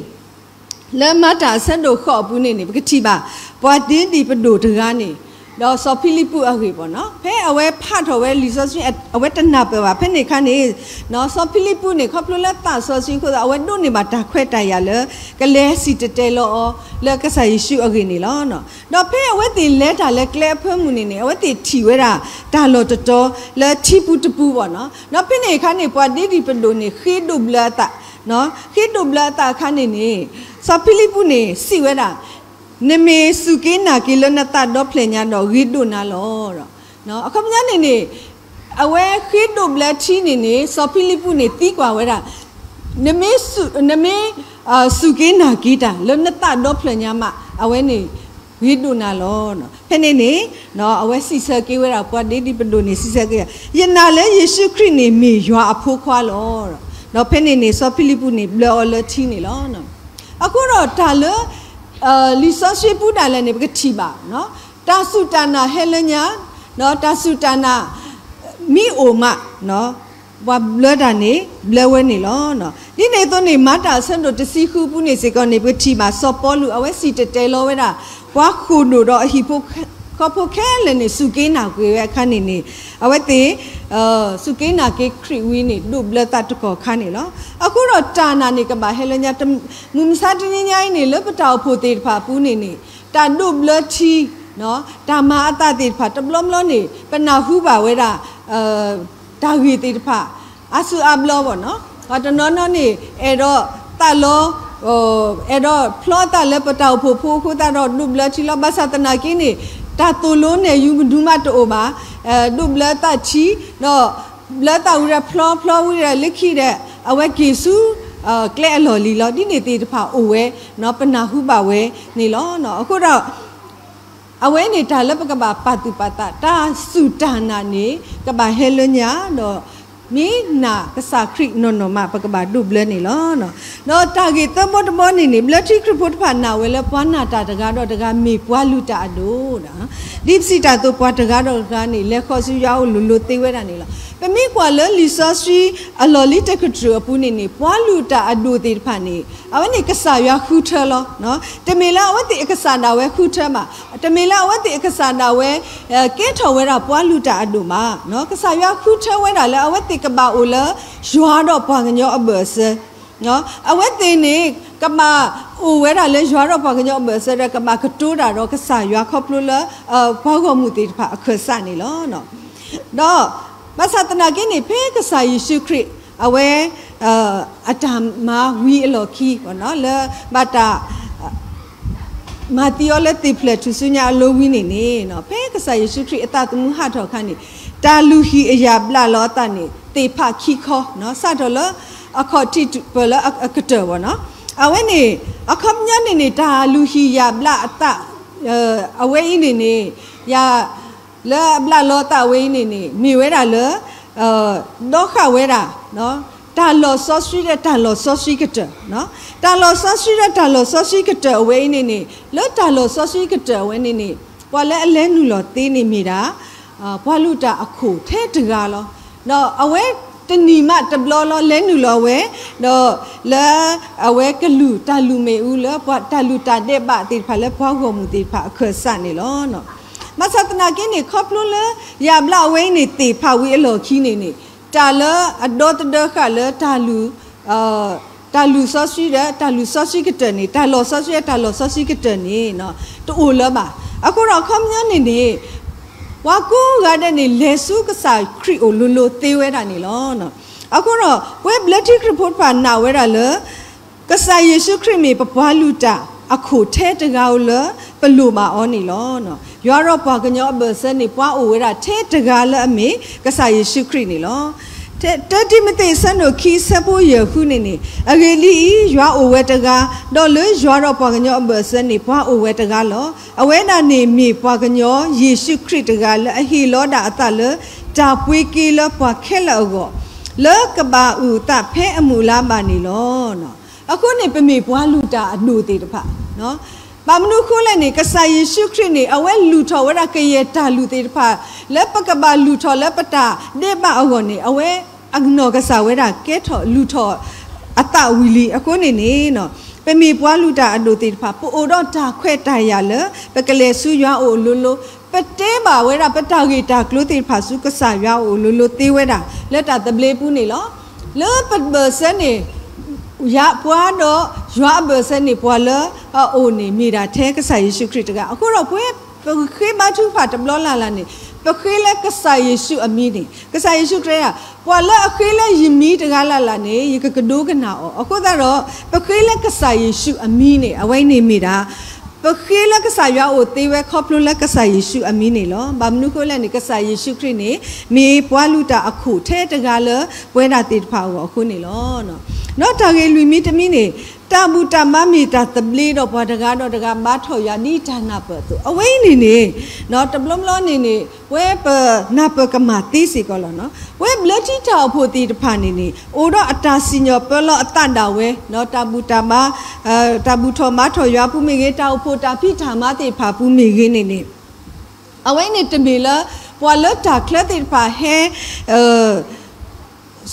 လၢမၤတၢ်အဆၢဒိၣ်ဃိးအပူၤန့ၣ်န့ၣ် ပကထံၣ်ဘၣ် ပှၤဒ့ဒံၣ်ပဒိၣ်တဂၤန့ၣ်, ဒီးစီၤဖံလံးပူးအဂ့ၢ်ဘၣ်န့ၣ်, ဖဲအဝဲဖးထီၣ်ဝဲလံာ်စီဆှံ အဝဲတနၢ်ပၢၢ်ဘၣ်. ဖဲန့ၣ်အခါန့ၣ်, စီၤဖံလံးပူးန့ၣ် ခီဖျိလၢသးစီဆှံအဃိသတး အဝဲဒိးန့ၢ်ဘၣ်တၢ်ခွဲးတၢ်ယာ်လၢ ကလဲၤစံၣ်တဲၤတဲလီၤအီၤလၢကစၢ်ယ့ၣ်ၡူးအဂ့ၢ်န့ၣ်လီၤ. ဒီးဖဲအဝဲသ့ၣ်လဲၤတၢ်လၢကျဲအဖၢမုၢ်န့ၣ်န့ၣ် အဝဲသ့ၣ်ထံၣ်ဝဲဒၣ်တၢ်လီၢ်တတီၤလၢထံပူၤတပူၤဘၣ်န့ၣ်, ဒီးဖဲန့ၣ်အခါန့ၣ် ပှၤဒ့ဒံၣ်ပဒိၣ်န့ၣ် ဃ့ဒိးဘျၢအသး, ဃ့ဒိးဘျၢအသးအခါန့ၣ်န့ၣ်, စီၤဖံလံးပူးန့ၣ် စံးဝဲဒၣ်, နမ့ၢ်စူၢ်က့ၤနာ်က့ၤလၢနသးဒီဖျၢၣ်ညါဒီး ဂ့ၤဒိၣ်နၤလီၤ. အခီပညီန့ၣ်န့ၣ်, အဝဲဃ့ဒိးဘျၢထံန့ၣ်န့ၣ် စီၤဖံလံးပူးန့ၣ်သံကွၢ်ဝဲဒၣ်, နမ့ၢ်, နမ့ၢ်စူၢ်က့ၤနာ်က့ၤတၢ်လၢနသးဒီဖျၢၣ်ညါမး အဝဲန့ၣ် ဂ့ၤဒိၣ်နၤလီၤ. ဖဲန့ၣ်န့ၣ်, အဝဲစံးဆၢက့ၤဝဲဒၣ် ပှၤဒ့ဒံၣ်ပဒိၣ်န့ၣ် စံးဆၢက့ၤ, ယနာ်လၢယ့ၣ်ၡူးခရံာ်န့ၣ်မ့ၢ်ယွၤအဖိခွါလီၤ. ဒီးဖဲန့ၣ်န့ၣ် စီၤဖံလံးပူးန့ၣ် ဘျၢအီၤလၢထံန့ၣ်လီၤ. အဃိဒီးတၢ်လၢ လံာ်စီဆှံပူၤဒၣ်လဲာ်န့ၣ် ပကထံၣ်ဘၣ်, တၢ်စူၢ်တၢ်နာ်ဟဲလၢညါ, ဒီးတၢ်စူၢ်တၢ်နာ်မ့ၢ်အိၣ်မး, ပှၤဘျၢတၢ်န့ၣ် ဘျၢဝဲန့ၣ်လီၤ. ဒ်န့ၣ်အသိးန့ၣ် မၤတၢ်အဆၢဒိၣ်တဆံဃုပူၤန့ၣ်စ့ၢ်ကီးန့ၣ် ပကထံၣ်ဘၣ်စီၤပီလူး အဝဲစံၣ်တဲၤတဲလီၤဝဲဒၣ် ပှၤဃိာ်ဒိၣ်ဒီးအဟံၣ်ဖိဃီဖိခဲလၢာ်န့ၣ် စူၢ်က့ၤနာ်က့ၤဝဲအခါန့ၣ်န့ၣ်, အဝဲသ့ၣ် စူၢ်က့ၤနာ်က့ၤခရံာ်ဝံၤန့ၣ် ဒိးဘျၢသးတကီၢ်ခါန့ၣ်လီၤ. အဃိဒီးတၢ်နာ်န့ၣ်ကဘၣ်ဟဲလၢညါ, မုၢ်မဆါတနံၤညါအံၤန့ၣ် လၢပတၢ်အိၣ်ဖှိၣ်သ့ၣ်တဖၣ်အပူၤန့ၣ်န့ၣ်, တၢ်ဒိးဘျၢထံ, တၢ်မၤအသးသ့ၣ်တဖၣ်တဘျီဘျီန့ၣ် ပနၢ်ဟူဘၣ်ဝဲဒၣ် တၢ်ဂ့ၢ်သ့ၣ်တဖၣ် အါစုအါဘျီဘၣ်န့ၣ်, ပှၤတနီၤနီၤန့ၣ် အဲၣ်ဒိးသးလီ, အဲၣ်ဒိးဖျီအသးလၢပတၢ်အိၣ်ဖှိၣ်ဖိအဃိသတးဒီး ဒိးဘျၢထံလီၤ. ဘၣ်ဆၣ်သနာ်က့န့ၣ် တၢ်သိၣ်လိနဲၣ်ယုၤမနုၤမးတအိၣ်ဘၣ်, ဒိးဘျၢသးထံ, ဒီးဘျၢသးဝံၤဒီးဖျီ, ဖျီဝံၤဒီးလၢခံဒီး အဝဲက့ၤဆူ ကျဲအလီၢ်လံၤလီၤ. ဒ်န့ၣ်သ့ၣ်တဖၣ်အိၣ်ဝဲ, ပနၢ်ဟူဘၣ်ဝဲန့ၣ်လီၤ. အဃိဒီး အဝဲန့ၣ်တၢ်လၢပကဘၣ်ပာ်သူၣ်ပာ်သး တၢ်စူၢ်တၢ်နာ်န့ၣ် ကဘၣ်ဟဲလၢညါဒီး မ့ၢ်နာ်ကစၢ်ခရံာ်နီၢ်နီၢ်မး ပကဘၣ်ဒိးဘျၢန့ၣ်လီၤ. ဒီးတၢ်ဂ့ၢ်သၢဘီတဘီန့ၣ်န့ၣ် ဘျၢထံခရံာ်ဖိတဖၣ်နာ်ဝဲလၢ ပှၤနာ်တၢ်တဂၤဒီးတဂၤမ့ၢ်ပှၤလုၢ်တၢ်အဒိၣ်, ဒ်ပစံးတၢ်အသိး ပှၤတဂၤဒီးတဂၤန့ၣ် လဲၤဃီၤဆူယွၤအအိၣ်လိၤလိၤသ့ဝဲဒၣ်န့ၣ်လီၤ. ပမ့ၢ်ကွၢ်လၢလံာ်စီဆှံအလီၢ်လံၤတကတြူၢ်အပူၤန့ၣ်န့ၣ် ပှၤလုၢ်တၢ်အဒိၣ်သ့ၣ်တဖၣ်န့ၣ် အဝဲန့ၣ်ကစၢ်ယွၤဃုထၢလီၤ. တမ့ၢ်လၢအဝဲသ့ၣ်အကစၢ်ဒၣ်ဝဲဃုထၢဘၣ်, တမ့ၢ်လၢအဝဲသ့ၣ်အကစၢ်ဒၣ်ဝဲ ကဲထီၣ်ဝဲဒၣ်ပှၤလုၢ်တၢ်အဒိၣ်ဘၣ်. ကစၢ်ယွၤဃုထၢဝဲဒၣ်လၢအဝဲသ့ၣ်ကဘၣ်အိၣ်လၢ ယွၤဒီးပှၤကညီအဘၢၣ်အစၢ, အဝဲသ့ၣ်န့ၣ် ကဘၣ်အိၣ်ဝဲဒၣ်လၢယွၤဒီးပှၤကညီအဘၢၣ်အစၢဒီး ကဘၣ်ကတိၤတၢ်ဒီးကစၢ်ယွၤခီဖျိလၢ ပှၤဂီၢ်မုၢ်သ့ၣ်တဖၣ်အခၢၣ်စးန့ၣ်လီၤ. ဒီး ဘၣ်ဆၣ်သနာ်က့န့ၣ် ဖဲကစၢ်ယ့ၣ်ၡူးခရံာ် အဝဲ အတၢ်မၤဝံၤအလီၢ်ခံ လၢဘၣ်တၢ် မၤသံအီၤလၢသ့ၣ်ဖျၢၣ်ထူၣ်စုညါအလိၤဝံၤန့ၣ်န့ၣ် ဖဲကစၢ်ယ့ၣ်ၡူးခရံာ်အသးသမူဟးထီၣ်အခါန့ၣ် တၢ်လုၢ်ဟံၣ်အယာ်ဘျးလီၤအသးန့ၣ် သ့ၣ်ဖးခံခီ စးထီၣ်လၢ အခီၣ်ထံးပၢၢ်လၢအကတၢၢ်ဘၣ်န့ၣ်, အဝဲန့ၣ် အခီပညီန့ၣ်န့ၣ် တၢ်လုၢ်ဟံၣ်ယာ်ဘျးအသး အဝဲအံၤန့ၣ်န့ၣ် ယၤ လၢအဘျးလီၤအသးဝဲအံၤန့ၣ်န့ၣ် မ့ၢ်ဝဲဒၣ်လၢ ဒီဃာ်ဝဲဒၣ် တၢ်လီၢ်စီဆှံဒီးတၢ်လီၢ်စီဆှံကတၢၢ်, တၢ်လီၢ်စီဆှံဒီးတၢ်လီၢ်စီဆှံကတၢၢ်အဝဲအံၤန့ၣ်န့ၣ် လၢတၢ်လီၢ်စီဆှံကတၢၢ်အဝဲန့ၣ်န့ၣ် ပှၤလၢအလဲၤနုာ်လီၤသ့န့ၣ်မ့ၢ်ဒၣ် ပှၤလုၢ်တၢ်အခိၣ်ထဲတဂၤလီၤ. ဒီးအဝဲတနံၤမးတဘျီလီၤ လဲၤနုာ်လီၤဝဲ ဒီးလၢ အဝဲကလုၢ်တၢ်လုၢ်မ့ၣ်အူလၢပှၤတၢ်လုၢ်တၢ်ဒဲးဘးသ့ၣ်တဖၣ်လၢပှၤဂီၢ်မုၢ်သ့ၣ်တဖၣ်အခၢၣ်စးန့ၣ်လီၤ. ဘၣ်ဆၣ်သနာ်က့န့ၣ် ခီဖျိလၢ ယၤဘျးအဝဲအံၤန့ၣ် သ့ၣ်ဖးဝံၤအလီၢ်ခံန့ၣ်န့ၣ် တၢ်လၢအဒီသဒၢဃာ်လၢ တၢ်လုၢ်စီဆှံဒီး တၢ်လုၢ်စီဆှံကတၢၢ်န့ၣ် တၢ်လီၢ်စီဆှံ တၢ်လီၢ်စီဆှံကတၢၢ်န့ၣ် တအိၣ်လၢၤဘၣ်. အဃိဒီးအခီပညီန့ၣ်န့ၣ် ပှၤကိးဂၤဒဲးန့ၣ် လဲၤဆူကစၢ်ခရံာ်အိၣ်လိၤလိၤသ့ဝဲဒၣ်န့ၣ်လီၤ. အဃိဒီး ပဝဲဘျၢထံခရံာ်ဖိတဖၣ်နာ်ဝဲဒၣ်လၢ ကစၢ်ယ့ၣ်ၡူးခရံာ်မ့ၢ်ပပှၤလုၢ်တၢ်အခိၣ်ထဲတဂၤဧိၤလၢပလိၣ်ဘၣ်အီၤန့ၣ်လီၤ. ယွၤဒီးပှၤကညီအဘၢၣ်စၢန့ၣ် ပှၤအိၣ်ဝဲဒၣ်ထဲတဂၤလၢအမ့ၢ်ကစၢ်ယ့ၣ်ၡူးခရံာ်န့ၣ်လီၤ. တၢတံၤမသ့း အဆၢဒိၣ်ခံ အဆၢဖိယဲၢ်ဃုန့ၣ်န့ၣ်, အဂ့ၢ်ဒ်အံၤ, ယွၤအိၣ်ဝဲတဂၤ, ဒီးလၢယွၤဒီးပှၤကညီအဘၢၣ်စၢၤန့ၣ် ပှၤအိၣ်ဝဲတဂၤလီၤ. အဝဲဒၣ်န့ၣ်မ့ၢ်ပှၤကညီယ့ၣ်ၡူးခရံာ်တဂၤ လၢအဟ့ၣ်လီၤဒၣ်အသးလၢတၢ်ပှ့ၤက့ၤလၢပှၤခဲလၢာ်အဂီၢ်, လၢကဘၣ်အုၣ်အသးဖဲအမုၢ်လါဘၣ်န့ၣ်လီၤ. အဃိန့ၣ် ပမ့ၢ်ပှၤလုၢ်တၢ်အဒိၣ်သ့ၣ်တဖၣ် ဘၣ်မနုၤအဃိလဲၣ်န့ၣ်, ကစၢ်ယ့ၣ်ၡူးခရံာ်န့ၣ် အဝဲလုၢ်ထီၣ်ဝဲဒၣ်ကယဲၢ်တၢ်လုၢ်သ့ၣ်တဖၣ် လၢပကဘၣ်လုၢ်ထီၣ်လၢပတၢ်ဒဲးဘးအဂီၢ်န့ၣ် အဝဲအနီၢ်ကစၢ်ဝဲဒၣ်ကဲထီၣ်လုၢ်ထီၣ်အသးဝံၤလံ. အဃိန့ၣ်န့ၣ် ပမ့ၢ်ပှၤလုၢ်တၢ်အဒိၣ်သ့ၣ်တဖၣ် ပအိၣ်ဒီးတၢ်ခွဲးတၢ်ယာ်လၢ ပကလဲၤဆူယွၤအအိၣ်အလိၤလိၤ, ပတဲဘၣ်ဝဲဒၣ်ပတၢ်ဂ့ၢ်တၢ်ကျိၤသ့ၣ်တဖၣ်ဆူကစၢ်ယွၤအအိၣ်အလိၤလိၤသ့ဝဲဒၣ် လၢတၢ်သဘျ့ပူၤန့ၣ်လီၤ. လၢပဘၢၣ်စၢၤန့ၣ် ယပှၤဒီးယွၤအဘၢၣ်စၢၤန့ၣ် ပှၤလၢအအိၣ်န့ၣ် မ့ၢ်ဒၣ်ထဲကစၢ်ယ့ၣ်ၡူးခရံာ်တဂၤ. အဃိဒီးပဝဲပဃ့ဘါထုကဖၣ်တဘျီလၢ်လၢ်န့ၣ် ပဃ့လၢကစၢ်ယ့ၣ်ၡူးအမံၤန့ၣ် ကစၢ်ယ့ၣ်ၡူးခရံာ် ပှၤလၢအဃ့လၢယမံၤတဂၤလၢ်လၢ်န့ၣ် ယကကဒိကနၣ်အီၤ. အဃိသတးဒီး ပဃ့လၢကစၢ်ယ့ၣ်ၡူးအမံၤန့ၣ် အဝဲန့ၣ်မ့ၢ်ဒၣ် ပဃ့လၢကစၢ်ယွၤအအိၣ်သ့ဝဲခီဖျိလၢကစၢ်ယ့ၣ်ၡူးအမံၤန့ၣ်လီၤ. ဘၣ်မနုၤအဃိလဲၣ်န့ၣ် ကစၢ်ယ့ၣ်ၡူးခရံာ်န့ၣ် မ့ၢ်ပှၤလုၢ်တၢ်အခိၣ်ထဲတဂၤလၢပဝဲဒၣ်သ့ၣ်တဖၣ်အဂီၢ်အဃိန့ၣ်လီၤ. ဒီးတၢ်ဂ့ၢ်လွံၢ်မံၤတမံၤန့ၣ် တၢ်ဘူၣ်တၢ်ဘါမ့ၢ်တၢ်သဘျ့ဒီးပှၤတဂၤဒီးတဂၤဘါထီၣ်ယွၤဒ်တၢ်နၢ်ပၢၢ်အသိး အဝဲအံၤန့ၣ်န့ၣ် တဘျီဘျီန့ၣ်န့ၣ် ပဝဲပနၢ်ပၢၢ်ကမၣ်သ့စ့ၢ်ကီးလီၤ. ပဝဲဘျၢထံတၢ်အိၣ်ဖှိၣ်သ့ၣ်တဖၣ်န့ၣ်န့ၣ် အိၣ်ဒီးအတၢ်စံၣ်ညီၣ်ပၢလီၤအသးဒၣ်ဝဲ တၢ်ဘူၣ်တၢ်ဘါ တၢ်ဘူၣ်ထီၣ်ဘါထီၣ်ယွၤအပူၤမ့ၢ်ဂ့ၤ, တၢ်အိၣ်ဖှိၣ်တၢ်ဖံးတၢ်မၤသ့ၣ်တဖၣ်အပူၤမ့ၢ်ဂ့ၤန့ၣ်န့ၣ် အဝဲန့ၣ်တမ့ၢ်လၢ ပှၤလၢတၢ်ချၢသ့ၣ်တဖၣ်ဟဲ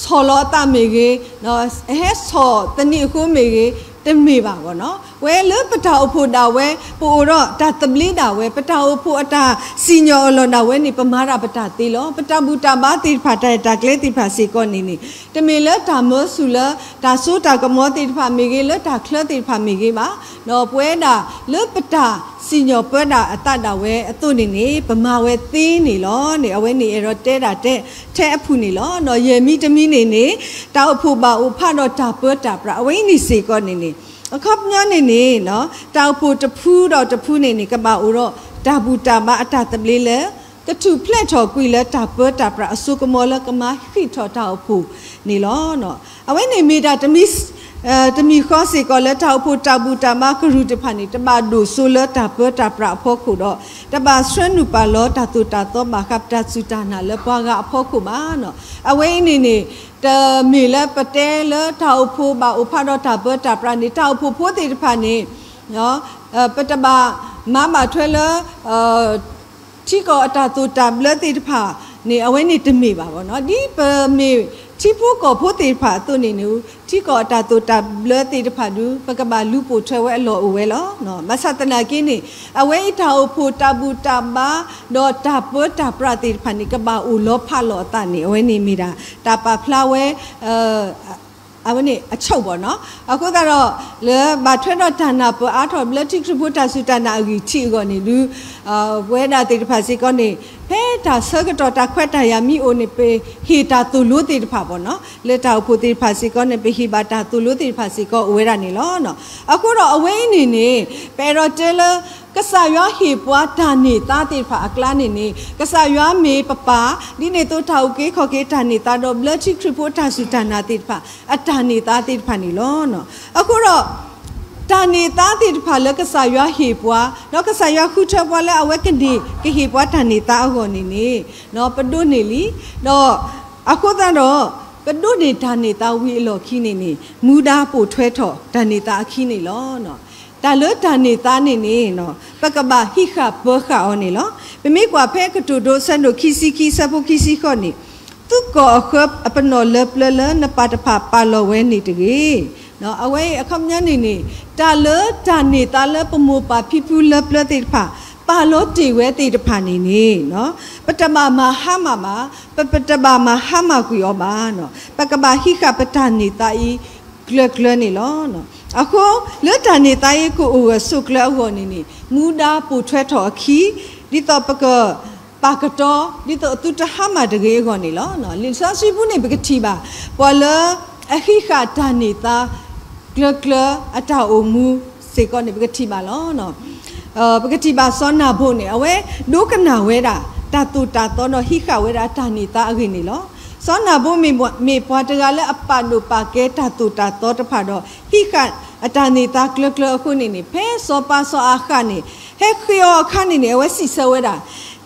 ဆီၣ်လီၤအသးမ့ၢ်ဂ့ၤ, ဟဲဆီၣ်သနံးအဃိမ့ၢ်ဂ့ၤ, တမ့ၢ်ဘၣ်ဘၣ်နီၤ. ပဝဲလၢပတၢ်အိၣ်ဖှိၣ်ဒၣ်ဝဲ, ပအိၣ်ဒီးတၢ်သဘျ့ဒၣ်ဝဲ, ပတၢ်အိၣ်ဖှိၣ်အတၢ်စံၣ်ညီၣ်အၢၣ်လီၤဒၣ်ဝဲန့ၣ် ပမၤတၢ်ပတၢ်သ့လီၤ. ပတၢ်ဘူၣ်တၢ်ဘါသ့ၣ်တဖၣ် တၢ်အဲၣ်တၢ်ကျဲသ့ၣ်တဖၣ်စ့ၢ်ကီးန့ၣ်န့ၣ် တမ့ၢ်လၢတၢ်မၢဆူၣ်လၢ တၢ်စိတၢ်ကမီၤသ့ၣ်တဖၣ်မ့ၢ်ဂ့ၤ, လၢတၢ်ချၢသ့ၣ်တဖၣ်မ့ၢ်ဂ့ၤဘၣ်. ဒီးပဝဲဒၣ်လၢပတၢ်စံၣ်ညီၣ်ပၢဒၣ်အသးဒၣ်ဝဲအသိးန့ၣ်န့ၣ် ပမၤဝဲသ့န့ၣ်လီၤန့ၣ် အဝဲန့ၣ်အဲၣ်ဒိးတဲဒၣ်တဲထဲအဖုၣ်န့ၣ်လီၤ. ဒီးယဲၢ်မံၤတမံၤန့ၣ်န့ၣ် တၢ်အိၣ်ဖှိၣ်ဘၣ်အိၣ်ဖးဒီးတၢ်ပၢတၢ်ပြး အဝဲအံၤန့ၣ်စ့ၢ်ကီးန့ၣ်န့ၣ် အခီပညီန့ၣ်န့ၣ် တၢ်အိၣ်ဖှိၣ်တဖုဒီးတဖုန့ၣ်န့ၣ် ကဘၣ်အိၣ်ဒီးတၢ်ဘူၣ်တၢ်ဘါအတၢ်သဘျ့လၢ ကထူၣ်ဖျဲးထီၣ်ကွံာ်လၢတၢ်ပၢတၢ်ပြးအစိကမီၤလၢကမၤဟံးထီၣ်တၢ်အိၣ်ဖှိၣ်န့ၣ်လီၤ. အဝဲန့ၣ်မ့ၢ်ဒၣ် တမံၤဃီစ့ၢ်ကီးလၢတၢ်အိၣ်ဖှိၣ်တၢ်ဘူၣ်တၢ်ဘါကရူၢ်တဖၣ်န့ၣ် တဘၣ်ဒိၣ်စိလၢတၢ်ပၢတၢ်ပြးအဖီခိၣ်ဒီး တဘၣ်ဆှၢနုာ်ပာ်လီၤတၢ်သိၣ်တၢ်သီဘၣ်ဃးပတၢ်စူၢ်တၢ်နာ်လၢပှၤဂၤအဖီခိၣ်ဘၣ်. အဝဲအံၤန့ၣ်န့ၣ် တမ့ၢ်လၢပတဲလၢတၢ်အိၣ်ဖှိၣ်ဘၣ်အိၣ်ဖးဒီးတၢ်ပၢတၢ်ပြးန့ၣ် တၢ်အိၣ်ဖှိၣ်ဖိသ့ၣ်တဖၣ်န့ၣ် ပတဘၣ်မၤဘၣ်ထွဲလၢ ထံကီၢ်အတၢ်သိၣ်တၢ်ဘျၢသ့ၣ်တဖၣ်န့ၣ် အဝဲန့ၣ်တမ့ၢ်ဘၣ်ဘၣ်နီၤ. ဒ်ပမ့ၢ်ထံဖိကီၢ်ဖိသ့ၣ်တဖၣ်အသိးန့ၣ်န့ၣ် ထံကီၢ်အတၢ်သိၣ်တၢ်ဘျၢသ့ၣ်တဖၣ်ဒုး ပကဘၣ်လူၤပိာ်ထွဲဝဲအလီၢ်အိၣ်ဝဲလီၤ. ဘၣ်ဆၣ်သနာ်က့န့ၣ် အဝဲအံၤတၢ်အိၣ်ဖှိၣ်တၢ်ဘူၣ်တၢ်ဘါ ဒီးတၢ်ပၢတၢ်ပြးသ့ၣ်တဖၣ်န့ၣ် ကဘၣ်အိၣ်လီၤဖးလီၤအသးန့ၣ် အဝဲန့ၣ်မ့ၢ်ဒၣ် တၢ်ပာ်ဖျါဝဲ အဝဲန့ၣ်အဆိၣ်ဘၣ်နီၤ. အဃိသတးဒီး လၢဘၣ်ထွဲဒီးတၢ်နၢ်ပၢၢ်အါထီၣ် ဘျၢထံခရံာ်ဖိတၢ်စူၢ်တၢ်နာ်အဂံၢ်ထံးအဂီၢ်န့ၣ်ဒုး ပဝဲဒၣ်သ့ၣ်တဖၣ်စ့ၢ်ကီးန့ၣ် ဖဲတၢ်ဆၢကတီၢ်တၢ်ခွဲးတၢ်ယာ်မ့ၢ်အိၣ်န့ၣ် ပဟ့ၣ်တၢ်သိၣ်လိသ့ၣ်တဖၣ်ဘၣ်နီၤ. လၢတၢ်အိၣ်ဖှိၣ်သ့ၣ်တဖၣ်စ့ၢ်ကီးန့ၣ် ပဟ့ၣ်ဘၣ်တၢ်သိၣ်လိသ့ၣ်တဖၣ်စ့ၢ်ကီးအိၣ်ဝဲဒၣ်န့ၣ်လီၤ. အဃိဒီးအဝဲအံၤန့ၣ်န့ၣ် ပအဲၣ်ဒိးတဲလၢ ကစၢ်ယွၤဟ့ၣ်ပှၤတၢ်န့ၢ်သါသ့ၣ်တဖၣ်အကျါန့ၣ်န့ၣ် ကစၢ်ယွၤမ့ၢ်ပပၢ် ဒ်န့ၣ်အသိးတၢ်အုၣ်က့ၤခီၣ်က့ၤတၢ်န့ၢ်သါဒီး ဘျၢထံခရံာ်ဖိတၢ်စူၢ်တၢ်နာ်သ့ၣ်တဖၣ် အတၢ်န့ၢ်သါသ့ၣ်တဖၣ်န့ၣ်လီၤ. အဃိဒီး တၢ်န့ၢ်သါသ့ၣ်တဖၣ်လၢကစၢ်ယွၤဟ့ၣ်ပှၤ ဒီးကစၢ်ယွၤဃုထၢပှၤလၢအဝဲကန့ၢ်ကဟ့ၣ်ပှၤတၢ်န့ၢ်သါအဂီၢ်န့ၣ်န့ၣ် ပဒိးန့ၢ်လံ. ဒီးအဃိသတးဒီး ပဒိးန့ၢ်တၢ်န့ၢ်သါဝံၤအလီၢ်ခံန့ၣ်န့ၣ် မူဒါပိာ်ထွဲထီၣ်တၢ်န့ၢ်သါအခံန့ၣ်လီၤ. တၢ်လၢတၢ်န့ၢ်သါန့ၣ်န့ၣ် ပကဘၣ်ဟံးဃာ်ပၢဃာ်အီၤန့ၣ်လီၤ. ပမ့ၢ်ကွၢ်ဖဲကတိၤဒိ အဆၢဒိၣ်ခံဆံခံ အဆၢဖိခံဆံဃိးန့ၣ် သုးကီၢ်အဃၢပနီၣ်လၢပျၢၤလၢနပၢ်တဖၣ်ပာ်လီၤဝဲန့ၣ်တဂ့ၤ. အဝဲအခီပညီန့ၣ်န့ၣ် တၢ်လၢတၢ်န့ၢ်သါလၢပမိၢ်ပၢ်ဖံဖုလၢပျၢၤသ့ၣ်တဖၣ် ပာ်လီၤတ့ၢ်ဝဲသ့ၣ်တဖၣ်န့ၣ်န့ၣ် ပတဘၣ်မၤဟါမၢ်ဘၣ်, ပတဘၣ်မၤဟါမၢ်ကွံာ်အီၤဘၣ်. ပကဘၣ်ဟံးဃာ်ပတၢ်န့ၢ်သါအံၤ ကျၢၤကျၢၤန့ၣ်လီၤ. အဃိ လၢတၢ်န့ၢ်သါအံၤကအိၣ်ဂၢၢ်ဆိးကျၢၤအဂီၢ်န့ၣ်န့ၣ် မူဒါပိာ်ထွဲထီၣ်အခံ ဒ်သိးပကပာ်ကတီၤ ဒ်သိးသုတဟါမၢ်တဂ့ၤအဂီၢ်န့ၣ်လီၤ. လံာ်စီဆှံပူၤန့ၣ် ပကထံၣ်ဘၣ် ပှၤလၢအဟံးဃာ်တၢ်န့ၢ်သါ ကျၢၤကျၢၤအတၢ်အိၣ်မူစ့ၢ်ကီးန့ၣ် ပကထံၣ်ဘၣ်လီၤ. ပကထံၣ်ဘၣ်စီၤနၤဘိၣ်န့ၣ် အဝဲဒိကနၣ်ဝဲဒၣ် တၢ်သိၣ်တၢ်သီဒီးဟံးဃာ်ဝဲဒၣ်တၢ်န့ၢ်သါအဂ့ၢ်န့ၣ်လီၤ. စီၤနၤဘိမ့ၢ်ပှၤတဂၤလၢအပာ်ဒိၣ်ပာ်ကဲတၢ်သိၣ်တၢ်သီတဖၣ်ဒီး ဟံးဃာ်အတၢ်န့ၢ်သါကျၢၤကျၢၤအဃိန့ၣ်န့ၣ် ဖဲစီၤပၤစီၤအၤဃးန့ၣ် ဟဲဃ့အီၤအခါန့ၣ်န့ၣ် အဝဲစံးဆၢဝဲဒၣ်,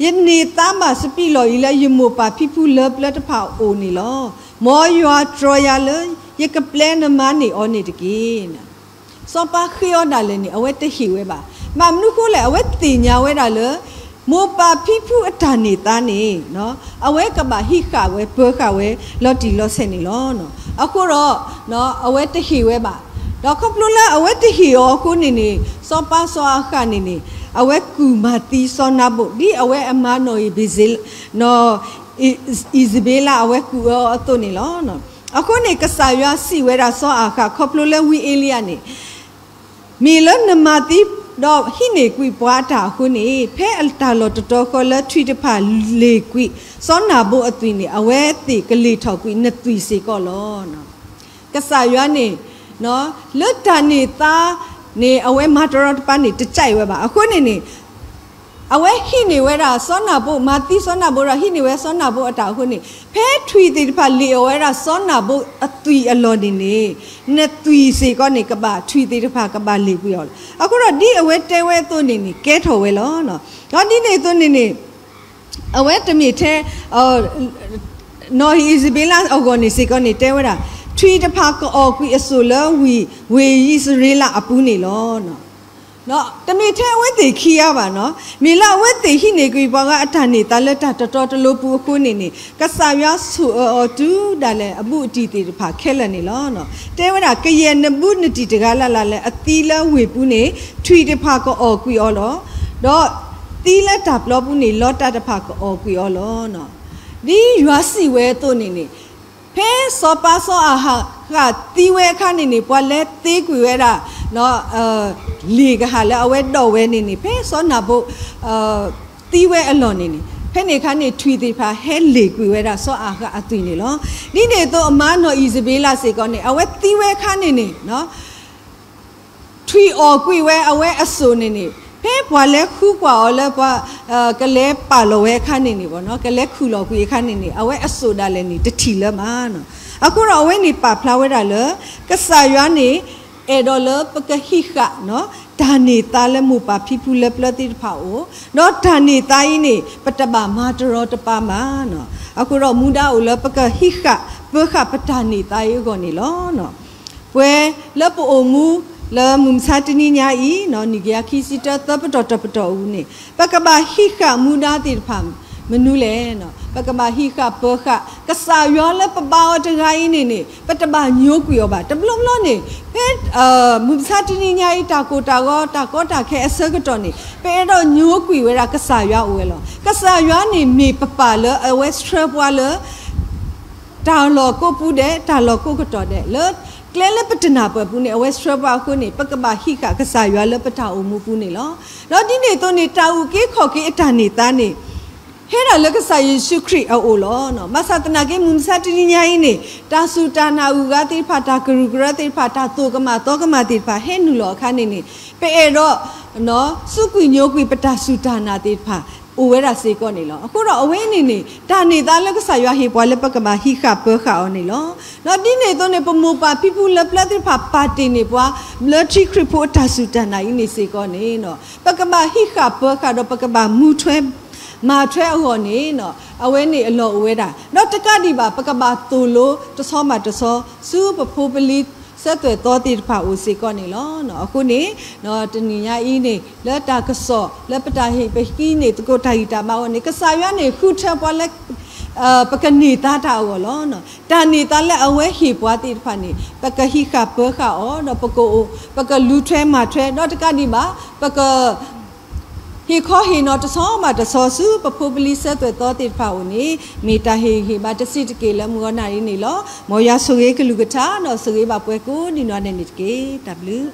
ယန့ၢ်သါဘၣ်စပံးလီၢ်အံၤလၢယမိၢ်ပၢ်ဖံဖုလၢပျၢၤတဖၣ်အအိၣ်န့ၣ်လီၤ. မ်ယွၤတြီယၤလၢယကပျဲနမါန့ၢ်အီၤန့ၣ်တက့ၢ်. စီၤပၤဃ့အီၤဒၣ်လဲာ်န့ၣ် အဝဲတဟ့ၣ်ဝဲဘၣ်. ဘၣ်မနုၤဃိလဲၣ်, အဝဲသ့ၣ်ညါဝဲဒၣ်လၢ မိၢ်ပၢ်ဖံဖုအတၢ်န့ၢ်သါန့ၣ် အဝဲကဘၣ်ဟံးဃာ်ဝဲပၢၤဃာ်ဝဲလီၤတံၢ်လီၤဆဲးန့ၣ်လီၤ. အဃိဒီး အဝဲတဟ့ၣ်ဝဲဘၣ်. ဒီးခီဖျိလၢအဝဲတဟ့ၣ်အီၤအဃိန့ၣ်န့ၣ် စီၤပၤစီၤအၤဃးန့ၣ်န့ၣ် အဝဲကူၣ်မၤသံစီၤနၤဘိၣ် ဒ်အဝဲအမါနီၢ်အံၤဘ့းစ့ နီၢ်အံၤစဘ့လး အဝဲကူၣ်အၢအီၤအသိးန့ၣ်လီၤ. အဃိန့ၣ် ကစၢ်ယွၤစံးဝဲဒၣ်စီၤအၤဃး ခီဖျိလၢဝံအ့လံယၤန့ၣ် မ့ၢ်လၢနမၤသံ ဒီးဟံးန့ၢ်ကွံာ်ပှၤအတၢ်အဃိန့ၣ် ဖဲအတၢ်လီၢ်တတီၤဃီလၢထွံၣ်တဖၣ်လ့ၣ်ကွံာ်စီၤနၤဘိၣ်အသွံၣ်န့ၣ် အဝဲသ့ၣ်ကလ့ၢ်ထီၣ်ကွံာ်နသွံၣ်စ့ၢ်ကီးလီၤ. ကစၢ်ယွၤန့ၣ် လၢတၢ်န့ၢ်သါန့ၣ် အဝဲမၤတရီတပါန့ၣ် တကြိုက်ဝဲဘၣ်. အဃိန့ၣ်န့ၣ် အဝဲဟံးန့ၢ်ဝဲဒၣ်စီၤနၤဘိၣ် မၤသံစီၤနၤဘိၣ်ဒီး ဟံးန့ၢ်ဝဲစီၤနၤဘိၣ်အတၢ်အဃိန့ၣ် ဖဲထွံၣ်သ့ၣ်တဖၣ်လ့ၣ်အီၣ်ဝဲဒၣ်စီၤနၤဘိၣ်အသွံၣ်အလီၢ်န့ၣ်န့ၣ် နသွံၣ်စ့ၢ်ကီးန့ၣ် ကဘၣ်ထွံၣ်သ့ၣ်တဖၣ်ကဘၣ်လ့ၣ်ကွံာ်အီၤလီၤ. အဃိဒီးဒ်အဝဲတဲဝဲအသိးန့ၣ်န့ၣ် ကဲထီၣ်ဝဲလီၤ. ဒီးဒ်န့ၣ်အသိးန့ၣ်န့ၣ် အဝဲတမ့ၢ်ထဲ နီၢ်အံၤစဘ့လးအဂီၢ်န့ၣ်စ့ၢ်ကီးန့ၣ် တဲဝဲဒၣ် ထွံၣ်တဖၣ်ကအီၣ်ကွံာ်အစိၣ်လၢဝ့ၢ် ဝ့ၢ်ယံးစရ့လးအပူၤန့ၣ်လီၤ. တမ့ၢ်ထဲအဝဲသ့ၣ်ခံဂၤဘၣ်နီၤ, မ့ၢ်လၢအဝဲသ့ၣ်ဟံးန့ၢ်ကွံာ်ပှၤဂၤအတၢ်န့ၢ်သါလၢတၢ်တတီတလိၤပူၤအဃိန့ၣ်န့ၣ် ကစၢ်ယွၤဆိၣ်အၢအီၤတုၤဒၣ်လဲာ်အဘူးအတံၢ်သ့ၣ်တဖၣ်ခဲလၢာ်န့ၣ်လီၤ. တဲဝဲဒၣ် ကယဲၢ်နဘူးနတံၢ်တဂၤလၢ်လၢ်လၢအသံလၢဝ့ၢ်ပူၤန့ၣ် ထွံၣ်တဖၣ်ကအီၣ်ကွံာ်အီၤလီၤ. ဒီးသံလၢတၢ်ပျီပူၤန့ၣ် လီတၢ်တဖၣ်ကအီၣ်ကွံာ်အီၤလီၤ. ဒ်ယွၤစံးဝဲအသိးန့ၣ်န့ၣ် ဖဲစီၤပၤစီၤအၤဃးသံဝဲအခါန့ၣ်န့ၣ် ပှၤလဲၤသ့ကွံာ်ဝဲဒၣ် လ့ၣ်ကဟၣ်လၢအဝဲဒိးဝဲန့ၣ်န့ၣ် ဖဲစီၤနၤဘိၣ် သံဝဲအလီၢ်န့ၣ်န့ၣ် ဖဲန့ၣ်အခါန့ၣ် ထွံၣ်သ့ၣ်တဖၣ်ဟဲလ့ၣ်ကွံာ်ဝဲဒၣ်စီၤအၤဃးအသွံၣ်န့ၣ်လီၤ. ဒ်န့ၣ်အသိးအမါနီၢ်အံၤစဘ့လးစ့ၢ်ကီးန့ၣ် အဝဲသံဝဲအခါန့ၣ်န့ၣ် ထွံၣ်အီၣ်ကွံာ်ဝဲအဝဲအစိၣ်န့ၣ်န့ၣ် ဖဲပှၤလဲၤဃုကွၢ်အီၤလၢပှၤ ကလဲၤပာ်လီၤဝဲအခါန့ၣ်န့ၣ် ကလဲၤခူၣ်လီၤကွံာ်အခါန့ၣ်န့ၣ် အဝဲအစိၣ်ဒၣ်လဲာ်န့ၣ် တထံၣ်လၢၤဘၣ်. အဃိဒီးအဝဲန့ၣ်ပာ်ဖျါဝဲဒၣ်လၢ ကစၢ်ယွၤန့ၣ် အဲၣ်ဒိးလၢပကဟံးဃာ် တၢ်န့ၢ်သါလၢမိၢ်ပၢ်ဖံဖုလၢပျၢၤသ့ၣ်တဖၣ်အအိၣ်, ဒီးတၢ်န့ၢ်သါအံၤန့ၣ် ပတဘၣ်မၤတရီတပါဘၣ်. အဃိဒီးမူဒါအိၣ်လၢပကဟံးဃာ်ပၢဃာ်ပတၢ်န့ၢ်သါအံၤအဂီၢ်န့ၣ်လီၤ. ပှဲၤလၢပအိၣ်မူလၢမုၢ်မဆါတနံၤညါအံၤ နံၣ်ကယၤခံဆံတၢ သၢပတီၢ်တပတီၢ်အပူၤန့ၣ် ပကဘၣ်ဟံးဃာ်မူဒါသ့ၣ်တဖၣ်မနုၤလဲၣ်. ပကဘၣ်ဟံးဃာ်ပၢဃာ် ကစၢ်ယွၤလၢပဘါအီၤတဂၤအံၤန့ၣ်န့ၣ် ပတဘၣ်ညိကွံာ်အီၤဘၣ်. တဘျီဘျီန့ၣ် ဖဲမုၢ်မဆါတနံၤညါအံၤ တၢ်ကိၢ်တၢ်ဂီၤ တၢ်ကီတၢ်ခဲအဆၢကတီၢ်န့ၣ် ပအဲၣ်ဒိးညိကွံာ်ဝဲဒၣ်ကစၢ်ယွၤအိၣ်ဝဲလီၤ. ကစၢ်ယွၤန့ၣ်မ့ၢ်ပပၢ်လၢအဝဲဆှၢပှၤလၢ တၢ်လီၢ်ကိးပူၤဒဲး တၢ်လီၢ်ကိးကတီၢ်ဒဲး လၢကျဲလၢပတနၢ်ပၢၢ်ပူၤန့ၣ် အဝဲဆှၢပှၤအဃိန့ၣ် ပကဘၣ်ဟံးဃာ်ကစၢ်ယွၤလၢပတၢ်အိၣ်မူပူၤန့ၣ်လီၤ. ဒီးဒ်န့ၣ်အသိးန့ၣ် တၢ်အုၣ်က့ၤခီၣ်က့ၤအတၢ်န့ၢ်သါန့ၣ် ဟဲဒၣ်လၢကစၢ်ယ့ၣ်ၡူးခရံာ်အအိၣ်လီၤ. ဘၣ်ဆၣ်သနာ်က့ မုၢ်မဆါတနံၤညါအံၤန့ၣ် တၢ်စူၢ်တၢ်နာ်အုၣ်အဂၤသ့ၣ်တဖၣ် တၢ်ကရူၢ်ကရၢသ့ၣ်တဖၣ် တၢ်သိၣ်ကမၣ်သီကမၣ်သ့ၣ်တဖၣ် ဟဲနုာ်လီၤအခါန့ၣ်န့ၣ် ပအဲၣ်ဒိး စူးကွံာ်ညိကွံာ်ပတၢ်စူၢ်တၢ်နာ်သ့ၣ်တဖၣ် အိၣ်ဝဲဒၣ်စ့ၢ်ကီးန့ၣ်လီၤ. အဃိဒီးအဝဲန့ၣ်န့ၣ် တၢ်န့ၢ်သါလၢကစၢ်ယွၤဟ့ၣ်ပှၤလၢပကဘၣ်ဟံးဃာ်ပၢဃာ်အီၤန့ၣ်လီၤ. ဒီးဒ်န့ၣ်အသိးန့ၣ် ပမိၢ်ပၢ်ဖံဖုလၢပျၢၤသ့ၣ်တဖၣ် ပာ်တ့ၢ်န့ၢ်ပှၤ လၢထံခရံာ်ဖိအတၢ်စူၢ်တၢ်နာ်အံၤန့ၣ်စ့ၢ်ကီးန့ၣ် ပကဘၣ်ဟံးဃာ်ပၢဃာ်ဒီးပကဘၣ်မူထွဲ မၤထွဲအဂီၢ်န့ၣ် အဝဲန့ၣ်အလီၢ်အိၣ်ဝဲဒၣ်. ဒီးတကးဒံးဘၣ် ပကဘၣ်သိၣ်လိတဆီဘၣ်တဆီ ဆူပဖိပလံၤ စၢၤသွဲၣ်သီသ့ၣ်တဖၣ်အိၣ်စ့ၢ်ကီးန့ၣ်လီၤ. အဃိန့ၣ် တနံၤညါအံၤန့ၣ် လၢတၢ်ကစီၣ် လၢပတၢ်ဟ့ၣ်ပဟံးန့ၢ်သကိးတၢ်ဂံၢ်တၢ်ဘါအဂီၢ်န့ၣ် ကစၢ်ယွၤန့ၣ် ဃုထၢပှၤလၢ ပကန့ၢ်သါတၢ်အဂီၢ်လီၤ. တၢ်န့ၢ်သါလၢအဝဲဟ့ၣ်ပှၤသ့ၣ်တဖၣ်န့ၣ် ပကဟံးဃာ်ပၢဃာ်အီၤ ဒီးပကအိၣ် ပကလူၤထွဲမၤထွဲ ဒီးတကးဒံးဘၣ် ပက ဟ့ၣ်ခီဟ့ၣ်နီၤတဆီဘၣ်တဆီဆူပဖိပလံၤစၢၤသွဲၣ်သီသ့ၣ်တဖၣ်အအိၣ်န့ၣ် မ့ၢ်တၢ်ဟ့ၣ်ဂံၢ်ဟ့ၣ်ဘါတဆံးတက့ၢ်လၢမုၢ်ဂီၤနၣ်ရံၣ်န့ၣ်လီၤ. မ်ယွၤဆိၣ်ဂ့ၤကလုၢ်ကထါ ဒီးဆိၣ်ဂ့ၤဘၣ်ပှၤကိးဒံနီၢ်ဒဲးန့ၣ်တက့ၢ်. တၢ်ဘျုး